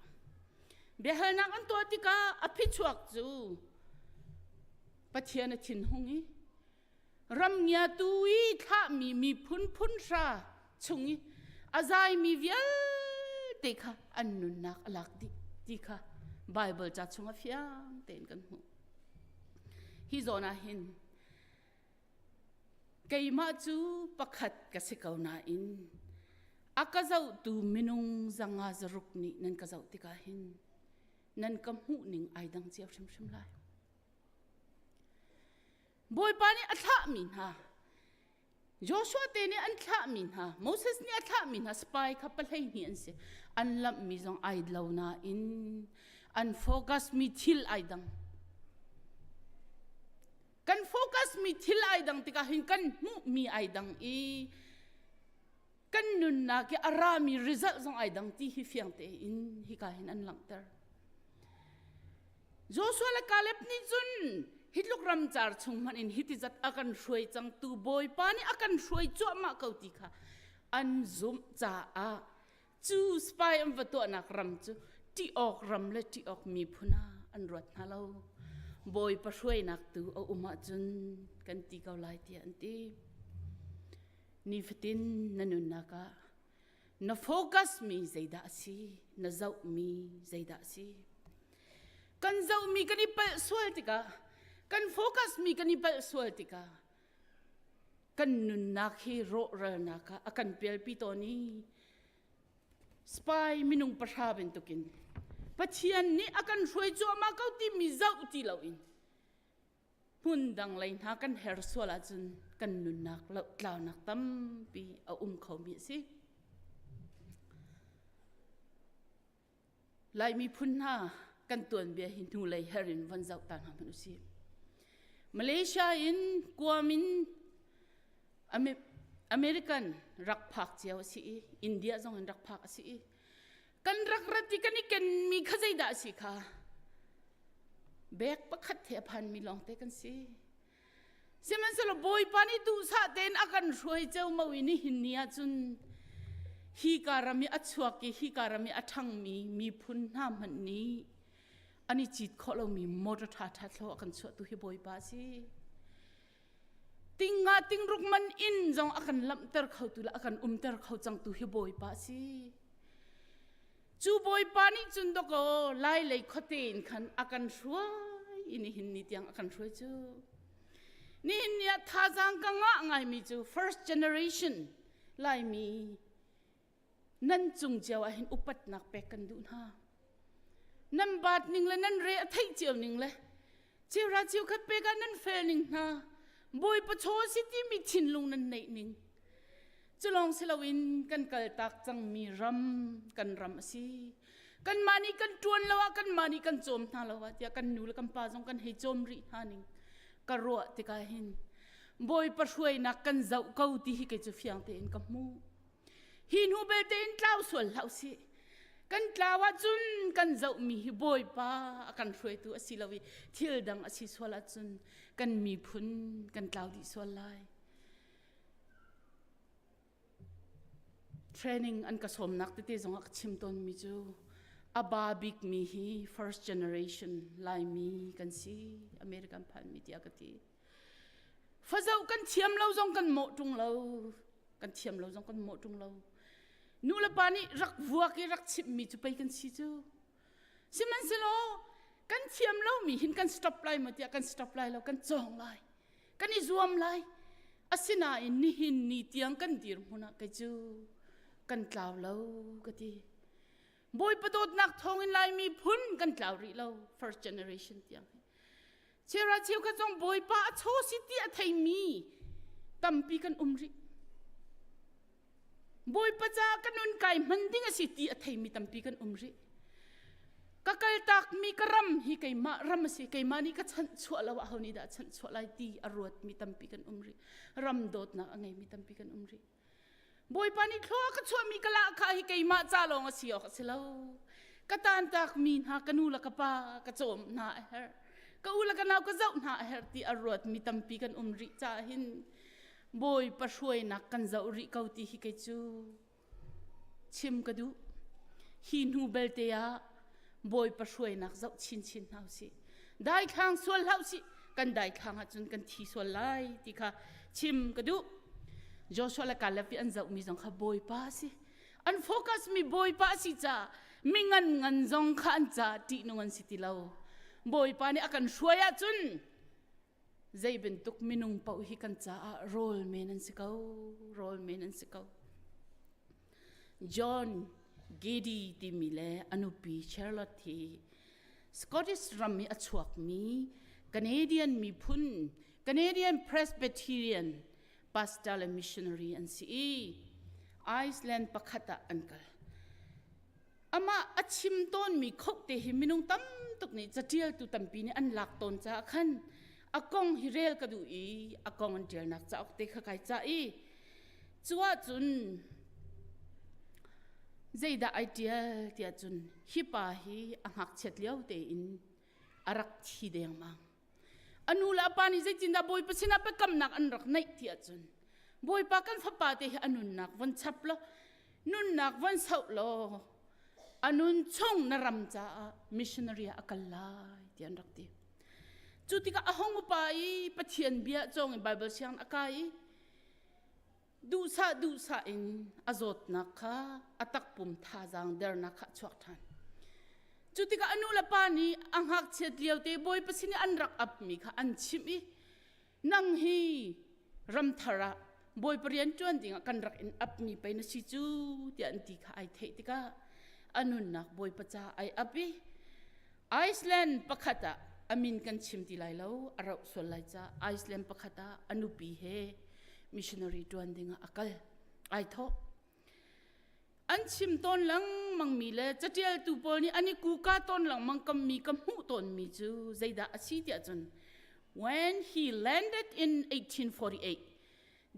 Biahalnak an tuah tikah a phichuak cu Pathian a thinhung i ram ngiatu i thlahmi miphun phun hra chung i a zaimi vialte kha an nunnak a lak dih ti kha Baibal ca chungah fiang tein kan hmuh. Hi zawn ah hin keimah cu pakhat ka si ko nain a ka zohtu minung 500 nih nan ka zoh tikah hin nan ka hmuh ning ai dang cio hrimhrim lai. Bawipa nih a thlahmi hna Joshua te nih an thlahmi hna Moses nih a thlahmi hna spy kha 12 an si an lamhmi zong ai lo nain an focus mi thil ai dang kan focus mi thil ai dang tikah hin kan hmuhmi ai dang i kan nunnak i a rami result zong ai dang ti hi fiang tein hika hin an langhter Joshua le Caleb nih cun. Hi tluk ramcar chung hmanh in hiti zat a kan hruai cangtu Bawipa nih a kan hruai cuahmah ko ti kha an zumh caah cu spy an va tuahnak ram cu ṭih awk ram le ṭih awk miphun ah an ruat hna lo. Bawipa hruainak tu a um ahcun kan ti ko lai tiah an ti. Nifatin na nunnak ah na focus mi zeidah a si na zohmi zeidah a si kan zohmi kan i palh sual tikah kan focus mi kan i palh sual tikah kan nunnak hi rawhralnak ah a kan pialpi tawn i spy minung pahra bantukin Pathian nih a kan hruai cuahmah ko timi zoh ti loin hmun dang lei hna kan her sual ahcun kan nunnak tlaunak tampi a um khomi a si. Laimi phun hna kan tuanbia hi hnulei her in von zoh ta hna hmanh usih. Malaysia in Guam in American rak phak cio a si i India zong in rak phak a si i kan rak rat i kan i kenmi kha zeidah a si kha bek pakhat he a phanmi lawngte kan si sihmanhsehlaw bawipa nih duhsah tein a kan hruai ceomo i nihin ni ah cun hi ka ram i a chuak i hi ka ram i a ṭhangmi miphun hna hmanh nih an i cit khawh lomi motor ṭha ṭha thlo a kan chuahtu hi bawipa a si tinga tingruk man inn zong a kan lamhter khotu le a kan umter kho cangtu hi bawipa a si cu bawipa nih cun dakaw lai lei khuate in khan a kan hruai i nihin ni tiang a kan hruai cu nihin ni ah thazaang ka ngah ngaimi cu first generation laimi Nan cung cio ah hin upatnak pek kan duh hna. Nan baat ning le nan re a theih cio ning le cheuhra cheukhat pek ah nan fel ning hna. Bawipa chaw si timi thinlung nan neih ning. Culawng si loin kan kaltak cangmi ram kan ram a si. Kanmah nih kan ṭuan lo ah kanmah nih kan cawm hna lo ah tiah kan nu le kan pa zong kan hei cawm rih hna ning ka ruah tikah hin Bawipa hruainak kan zoh ko ti hi kei cu fiang tein ka hmuh. Hi hnu belte in tlau sual hlah usih. Kan tlau ahcun kan zohmi hi Bawipa a kan hruaitu a si lo i thil dang a si sual ahcun kan miphun kan tlau dih sual lai. Training an ka sawmnak tete zong ah ka chim tawnmi cu a ba bikmi hi first generation Laimi kan si, American phanmi tiah ka ti. Fazoh kan thiam lo zong kan mawh ṭung lo. Kan thiam lo zong kan mawh ṭung lo. Nu le pa nih rak vuak i rak chimhmi cu pei kan si cu. Sihmanhsehlaw kan thiam lomi hin kan stop lai maw tiah kan stop lai lo, kan cawng lai. Kan i zuam lai. Asinain nihin ni tiang kan dirhmun ah kei cu kan tlau lo ka ti. Bawipa dawtnak thawngin Laimi phun kan tlau rih lo first generation tiang hi. Chera cheukhat zong Bawipa a chaw si ti a theimi tampi kan um rih. Bawipa ca ka nun kai hman ding a si ti a theimi tampi kan um rih. Ka kaltakmi ka ram hi keimah ram a si keimah nih ka chanh chuah lo ah ho nih dah chanh chuah lai ti a ruatmi tampi kan um rih. Ram dawtnak a ngeimi tampi kan um rih. Bawipa nih thlua ka chuahmi ka lahkhah hi keimah ca lawng a si awk a si lo. Ka tantakmi hna ka nu le ka pa ka cawm hna a herh. Ka u le ka nau ka zoh hna a herh ti a ruatmi tampi kan um rih caah hin Bawipa hruainak kan zoh rih ko ti hi kei cu chim ka duh. Hi hnu belte ah Bawipa hruainak zoh chinchin hna usih. Daithlang sual hlah usih. Kan daithlang ahcun kan thi sual lai ti kha chim ka duh. Joshua le Caleb i an zohmi zong kha Bawipa a si. An focus mi Bawipa a si caah mi ngan ngan zong kha an caah ṭihnung an si ti lo. Bawipa nih a kan hruai ahcun zei bantuk minung paoh hi kan caah rawl men an si ko rawl men an si ko John Gedi timi le a nupi Charlotte hi Scottish ram i a chuakmi Canadian miphun Canadian Presbyterian pastor le missionary an si i Iceland pakhat ah an kal Amah a chim tawnmi khoh te hi minung tam tuk nih caṭialtu tampi nih an lak tawn caah khan a kong hi rel ka duh i a kong an ṭialnak cauk te kha kai cah i cu ahcun zeidah ai ṭial tiah cun hi pa hi a ngakchiat lio tein a rak thi dengmang. A nu le a pa nih zeitindah Bawipa sinah biakamnak an rak neih ti ahcun Bawipa kan fapa te hi a nunnak von chap law nunnak von sauh law a nun chung na ram caah missionary ah a kal lai ti an rak ti. Cu tikah a hung upa i Pathian bia cawng in Bible siang a kai i duhsah duhsah in a zawtnak kha a takpum thazaang dernak kha a chuak ṭhan. Cu tikah a nu le pa nih a ngakchiat lio te Bawipa sin i an rak apmi kha an chimh i nang hi ramthar ah Bawipa rian ṭuan dingah kan rak in apmi pei na si cu tiah an ti kha ai theih tikah a nunnak Bawipa ca ai ap i Iceland pakhat ah a min kan chim ti lai lo a rauh sual lai ca Iceland pakhat ah a nupi he missionary ṭuan dingah a kal ai thawh an chim tawn lengmang mi le catialtu pawl nih an i kuka tawn lengmang kammi ka hmuh tawnmi cu zeidah a si tiah cun when he landed in 1848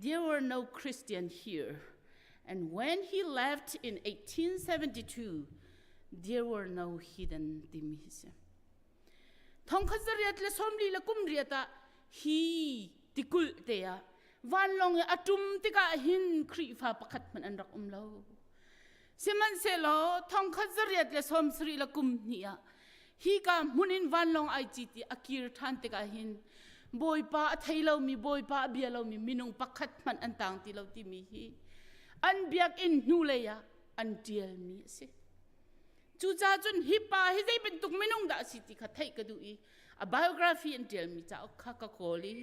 there were no Christian here and when he left in 1872 there were no heathen timi hi si thongkhat zariat le sawmli le kum riat ah hi tikulh te ah vanlawng i a ṭum tikah hin Khrihfa pakhat hmanh an rak um lo. Sihmanhsehlaw thongkhat zariat le 70 le kum hnih ah hika hmun in vanlawng ai cit i a kir ṭhan tikah hin Bawipa a thei lomi Bawipa a bia lomi minung pakhat hmanh an tang ti lo timi hi an biakinn hnulei ah an ṭialmi a si. Cucaah cun hi pa hi zei bantuk minung dah a si ti kha theih ka duh i a biography an ṭialmi cauk kha ka kawl i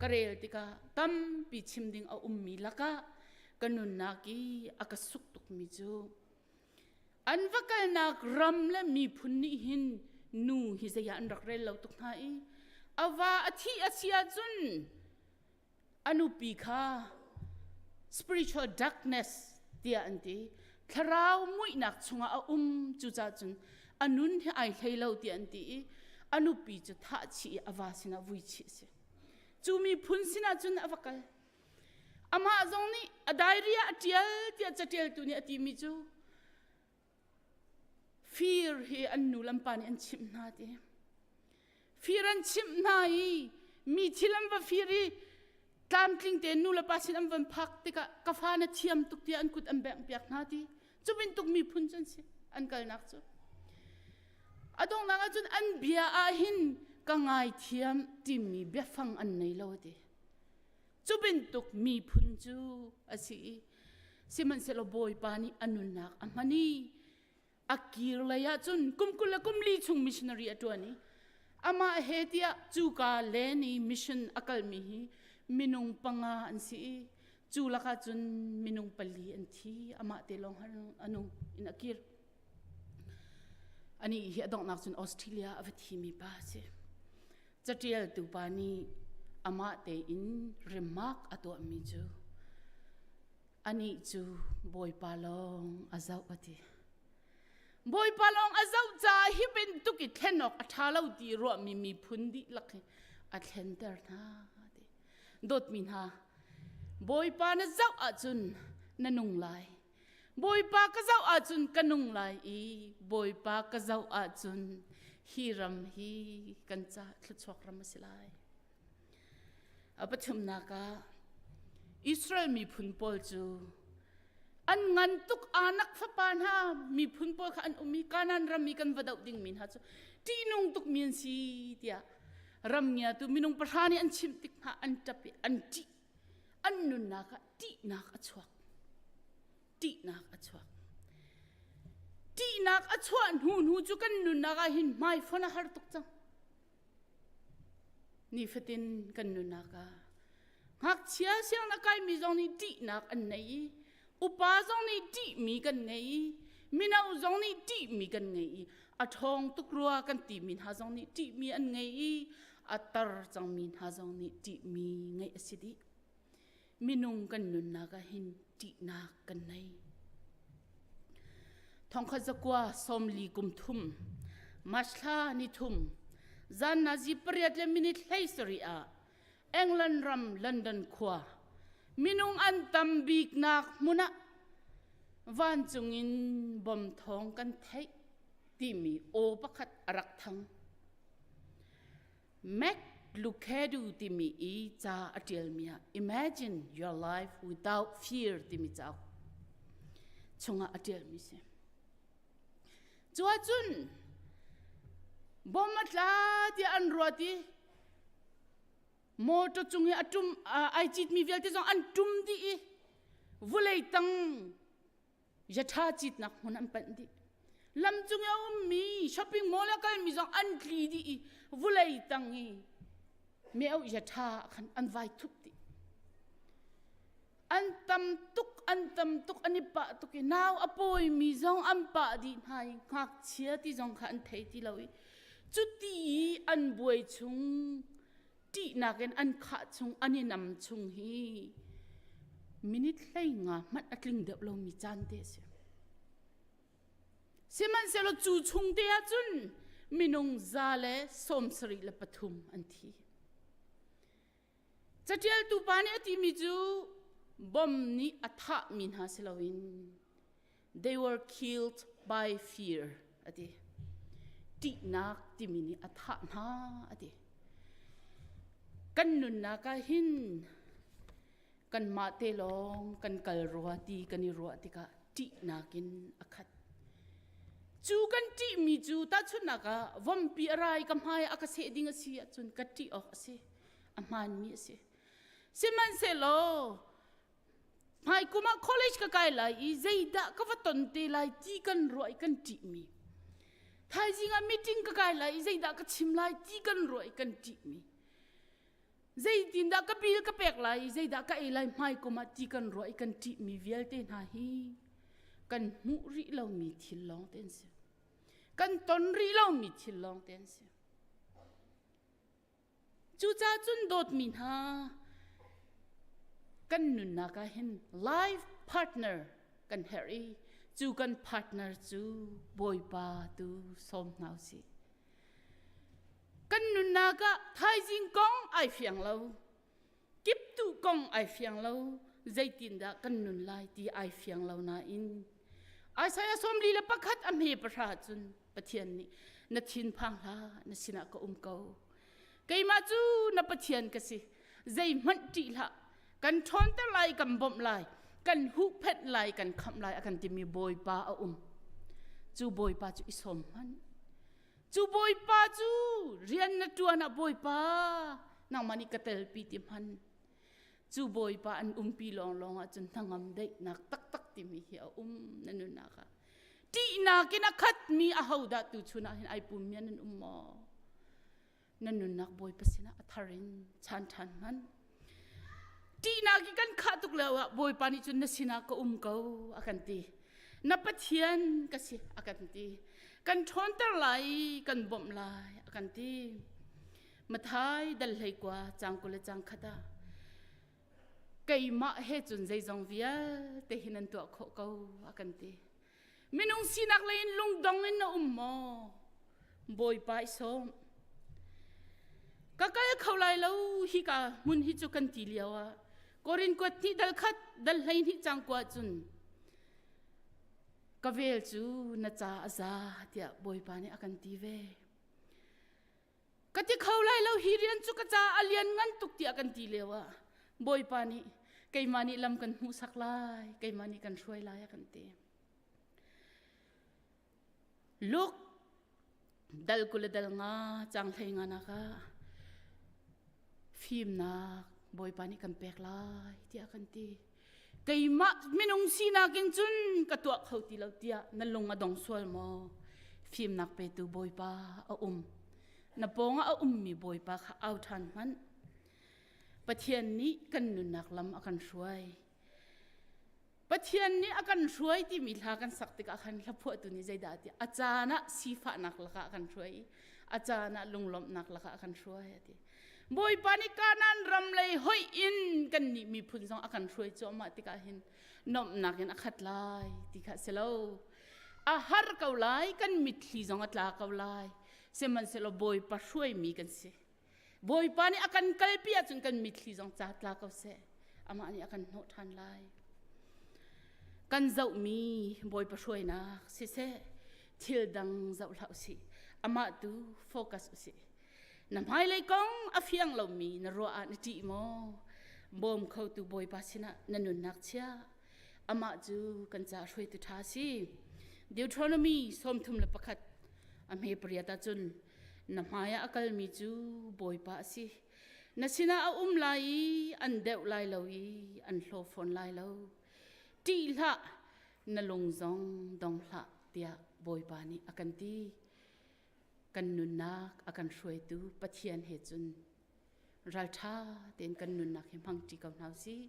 ka rel tikah tampi chim ding a ummi lakah ka nunnak i a ka suk tukmi cu an va kalnak ram le miphun nih hin nu hi zei ah an rak rel lo tuk hna i a va a thih a si ahcun a nupi kha spiritual darkness tiah an ti thlarau muihnak chungah a um cucaah cun a nun hi ai hlei lo tiah an ti i a nupi cu thah chih i a va sinah vui chih a si cu miphun sinah cun a va kal amah zong nih a diary ah a ṭial tiah caṭialtu nih a timi cu Fir hi an nu le an pa nih an chimh hna ti. Fir an chimh hna i mi thil an va fir i tlamtling tein nu le pa sin an van phak tikah ka fa na thiam tuk tiah an kut an bengh piak hna ti. Cu bantuk miphun cu an si an kalnak cu. A donghnak ahcun an bia ah hin ka ngaithiam timi biafang an nei lo ti. Cu bantuk miphun cu a si i sihmanhsehlaw Bawipa nih a nunnak a hman i a kir lei ah cun kum 20 le kum li chung missionary a ṭuan i amah he tiah cuka len i mission a kalmi hi minung panga an si i cu lakah cun minung pali an thi amah te lawng a nung in a kir ani hi a donghnak cun Australia a va thimi pa a si Caṭialtu pa nih amah tein remark a tuahmi cu anih cu Bawipa lawng a zoh a ti. Bawipa lawng a zoh caah hi bantuk i thlen awk a ṭha lo ti ruahmi miphun dihlak hi a thlenter hna a ti. Dawtmi hna, Bawipa na zoh ahcun na nung lai. Bawipa ka zoh ahcun ka nung lai i Bawipa ka zoh ahcun hi ram hi kan ca thluachuak ram a si lai. A pathumnak ah Israel miphun pawl cu an ngan tuk anak fapa hna miphun pawl kha an um i Kanaan ram i kan va doh dingmi hna cu ṭihnung tukmi an si tiah ram ngiatu minung pahra nih an chimh tik hna an ṭap i an ṭih an nunnak ah ṭihnak a chuak ṭihnak a chuak ṭihnak a chuah hnu hnu cu kan nunnak ah hin hmaifon a har tuk cang nifatin kan nunnak ah ngakchia sianginn a kaimi zong nih ṭihnak an nei i upa zong nih ṭihmi kan ngei i mino zong nih ṭihmi kan ngei i a ṭhawng tuk rua kan timi hna zong nih ṭihmi an ngei i a tar cangmi hna zong nih ṭihmi ngeih a si dih. Minung kan nunnak ah hin ṭihnak kan nei. Thongkhat zakua 40 kum thum, March thla ni thum, zan nazi pariat le minute 17 ah England ram London khua minung an tam biknak hmun ah vancung in bom thawng kan theih timi aw pakhat a rak thang. Mac. Lukedu timi i ca a ṭialmi ah Imagine Your Life Without Fear timi cauk chungah a ṭialmi si. Cu ahcun bom a tla tiah an ruat i motor cung i a ṭum ai citmi vialte zong an ṭum dih i vulei tang Yatha citnak hmun an panh dih. Lam cung i a ummi shopping mall a kalmi zong an tli dih i vulei tang i meo yatha khan an vai thup dih. An tam tuk, an tam tuk, an i pah tuk i nau a pawimi zong an pah dih hna i ngakchia ti zong kha an thei ti lo i cuti i an buai chung ṭihnak in an khah chung an i nam chung hi minute 15 hmanh a tling deuh lomi caan te a si. Sihmanhsehlaw cu chung te ah cun minung 173 an thi. Caṭialtu pa nih a timi cu bom nih a thahmi hna si loin They were killed by fear a ti. Ṭihnak timi nih a thah hna a ti. Kan nunnak ah hin kanmah te lawng kan kal rua ti kan i ruah tikah ṭihnak in a khat. Cu kan ṭihmi cu tahchunhnak ah vompi a rai ka hmai a ka seh ding a si ahcun ka ṭih awk a si. A hmaanmi a si. Sihmanhsehlaw Hmaikum ah college ka kai lai i zeidah ka va ton te lai ti kan ruah i kan ṭihmi. Thaizing ah meeting ka kai lai i zeidah ka chim lai ti kan ruah i kan ṭihmi. Zeitindah ka bill ka pek lai i zeidah ka ei lai hmaikum ah ti kan ruah i kan ṭihmi vialte hna hi kan hmuh rih lomi thil lawng te an si. Kan ton rih lomi thil lawng te an si. Cucaah cun dawtmi hna, kan nunnak ah hin life partner kan herh i cu kan partner cu Bawipa tu sawm hna usih. Kan nunnak ah thaizing kong ai fiang lo, kiptu kong ai fiang lo, zeitindah kan nun lai ti ai fiang lo nain Isaiah 41 a hme pahra cun Pathian nih na thinphang hlah na sinah ka um ko keimah cu na Pathian ka si zeihmanh ṭih hlah kan ṭhawnter lai kan bawmh lai kan huhphenh lai kan khamh lai a kan timi Bawipa a um cu Bawipa cu i sawm hmanh cu Bawipa cu rian na ṭuan ah Bawipa nangmah nih ka telpi ti hman cu Bawipa an umpi lawnglawng ahcun hnangam daihnak taktak timi hi a um na nunnak ah ṭihnak in a khatmi ahodah tuchun ah hin ai pummi nan um maw nan nunnak Bawipa sinah a thar in chan ṭhan hmanh ṭihnak i kan khah tuk lio ah Bawipa nih cun na sinah ka um ko a kan ti na Pathian ka si a kan ti kan ṭhawnter lai kan bawmh lai a kan ti Mathai dal 21 cang 20 le cang khat ah keimah he cun zeizong vialte hi nan tuah khawh ko a kan ti minung sinak lei in lungdong in na um maw bawipa i sawm ka kal kho lai lo hi ka hmun hi cu kan ti lio ah korin kuat hnih dal khat dal 12 cang kua cun ka vel cu na ca a za tiah bawipa nih a kan ti ve Ka ti kho lai lo hi rian cu ka ca a lian ngan tuk tiah kan ti lio ah Bawipa nih keimah nih lam kan hmuhsak lai keimah nih kan hruai lai a kan ti. Luke dal 20 le dal nga cang 15 nak ah fimnak Bawipa nih kan pek lai tiah kan ti. Keimah minung sinak in cun ka tuah kho ti lo tiah na lung a dong sual maw? Fimnak petu Bawipa a um. Na pawngah a ummi Bawipa kha au ṭhan hmanh. Pathian nih kan nunnak lam a kan hruai. Pathian nih a kan hruai timi hla kan sak tikah khan hlaphuahtu nih zeidah tiah a caan ah sifahnak lakah a kan hruai i a caan ah lunglawmhnak lakah a kan hruai a ti. Bawipa nih Kanaan ram lei hoih in kan nih miphun zong a kan hruai cuahmah tikah hin nuamhnak in a khat lai ti kha si lo. A har ko lai, kan mitthli zong a tla ko lai. Sihmanhsehlaw Bawipa hruaimi kan si. Bawipa nih a kan kalpi ahcun kan mitthli zong ca tla ko seh. Amah nih a kan hnawh ṭhan lai. Kan zohmi Bawipa hruainak siseh, thil dang zoh hlah usih. Amah tu focus usih. Na hmailei kong a fiang lomi na ruah ah na ṭih maw? Bawm khotu Bawipa sinah na nunnak chia. Amah cu kan ca hruaitu ṭha a si. Deuteronomy 31 a hme pariat ahcun na hmai ah a kalmi cu Bawipa a si. Na sinah a um lai i an deuh lai lo i an hlaw fawn lai lo. Ṭih hlah, na lung zong dong hlah tiah Bawipa nih a kan ti. Kan nunnak a kan hruaitu Pathian he cun ralṭha tein kan nunnak hi hmangṭi ko hna usih.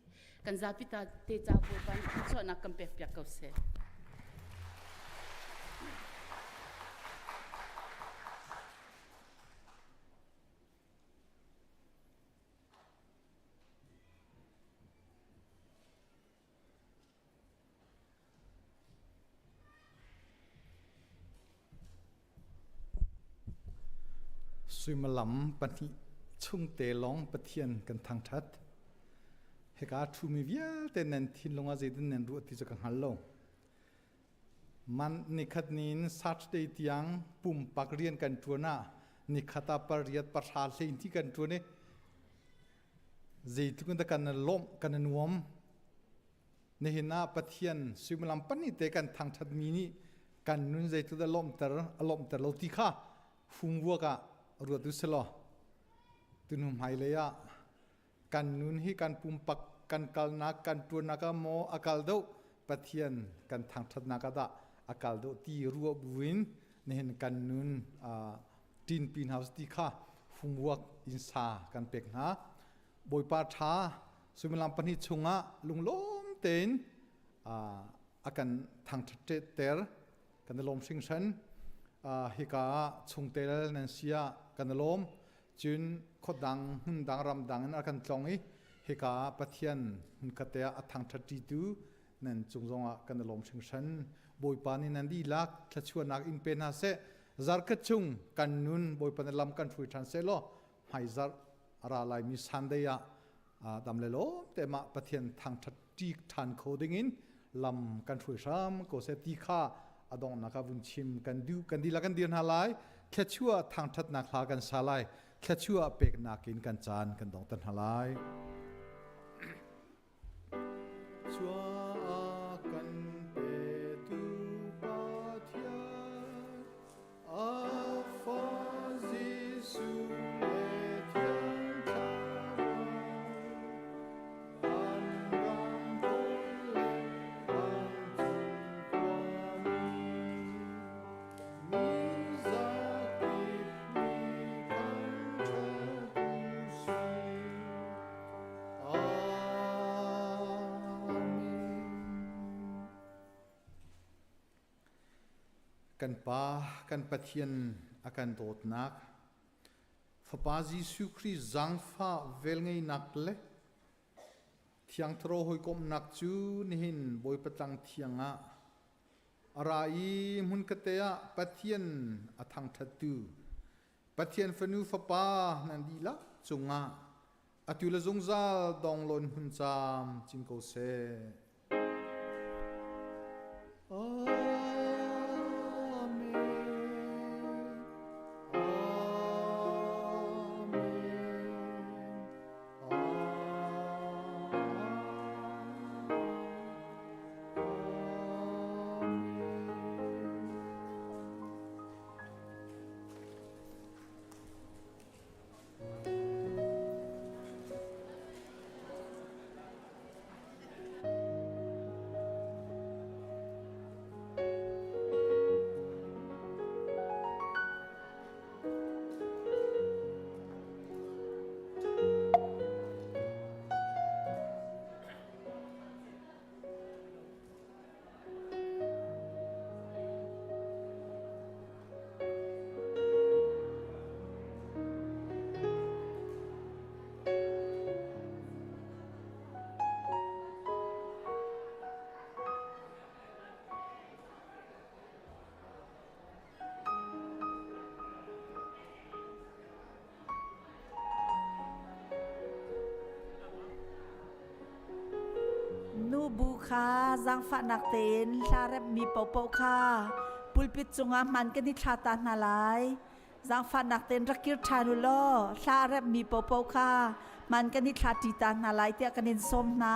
Kan zapi ta te ca Bawipa nih thluachuahnak kan pekpiak ko seh. Suimilam pahnih chungte lawng Pathian kan thangṭhat. Hika ṭhumi vialte nan thinlung ah zeitin nan ruah ti cu ka hngal lo. Man nikhat ni in Saturday tiang pumpak rian kan ṭuan ah nikhat ah pariat pahra hlein ti kan ṭuan i zeitluk in dah kan i lawmh kan i nuam. Nihin ah Pathian suimilam pahnih te kan thangṭhatmi nih kan nun zeitluk dah lawmhter a lawmhter lo ti kha fungvuak ah ruat u silaw tunu hmailei ah kan nun hi kan pumpak kan kalnak kan ṭuannak ah maw a kal deuh Pathian kan thangṭhatnak ah dah a kal deuh ti ruah buin nihin kan nun ṭinpi hna ti kha fungvuak in sa kan pek hna. Bawipa ṭha suimilam pahnih chungah lunglawm tein a kan thangṭhat ter kan i lawm hringhran. Hika ah chungtel nan si ah kan i lawm. Cun khuadang hmundang ramdang in a kan tlong i hika ah Pathian hmunkhat ah a thangṭhatṭitu nan cung zongah kan i lawm hringhran. Bawipa nih nan dihlak thluachuahnak in pe hna seh. Zarkhat chung kan nun Bawipa nih lam kan hruai ṭhan seh law hmaizarh a ra laimi Sunday ah dam le lawm te mah Pathian thangṭhat ṭik ṭhan kho dingin lam kan hruai hram ko seh ti kha a donghnak ah vun chim kan duh kan dihlak kan dir hna lai thluachuah thangṭhatnak hla kan sa lai thluachuah peknak in kan caan kan dongter hna lai Chua kan petu Pathian a fa Jesuh le Thiang Thlarau an ram hawi le vancung khuami mi zakip nih thangṭhat u sih. Kan Pa, kan Pathian a kan dawtnak, Fapa Jesuh Khrih zaangfah velngeihnak le Thiang Thlarau hawikomhnak cu nihin Bawipa tlang thiang ah a ra i hmunkate ah Pathian a thangṭhattu Pathian fanu fapa nan dihlak cungah atu le zungzal donglawn hun caam cin ko seh. Amen. Nubu kha zaangfahnak tein hla remhmi paohpaoh kha pulpit cungah hman kan i thla ta hna lai. Zaangfahnak tein rak kir ṭhan u law hla a remhmi paohpaoh kha man kan i thla ṭi ta hna lai tiah kan in sawm hna.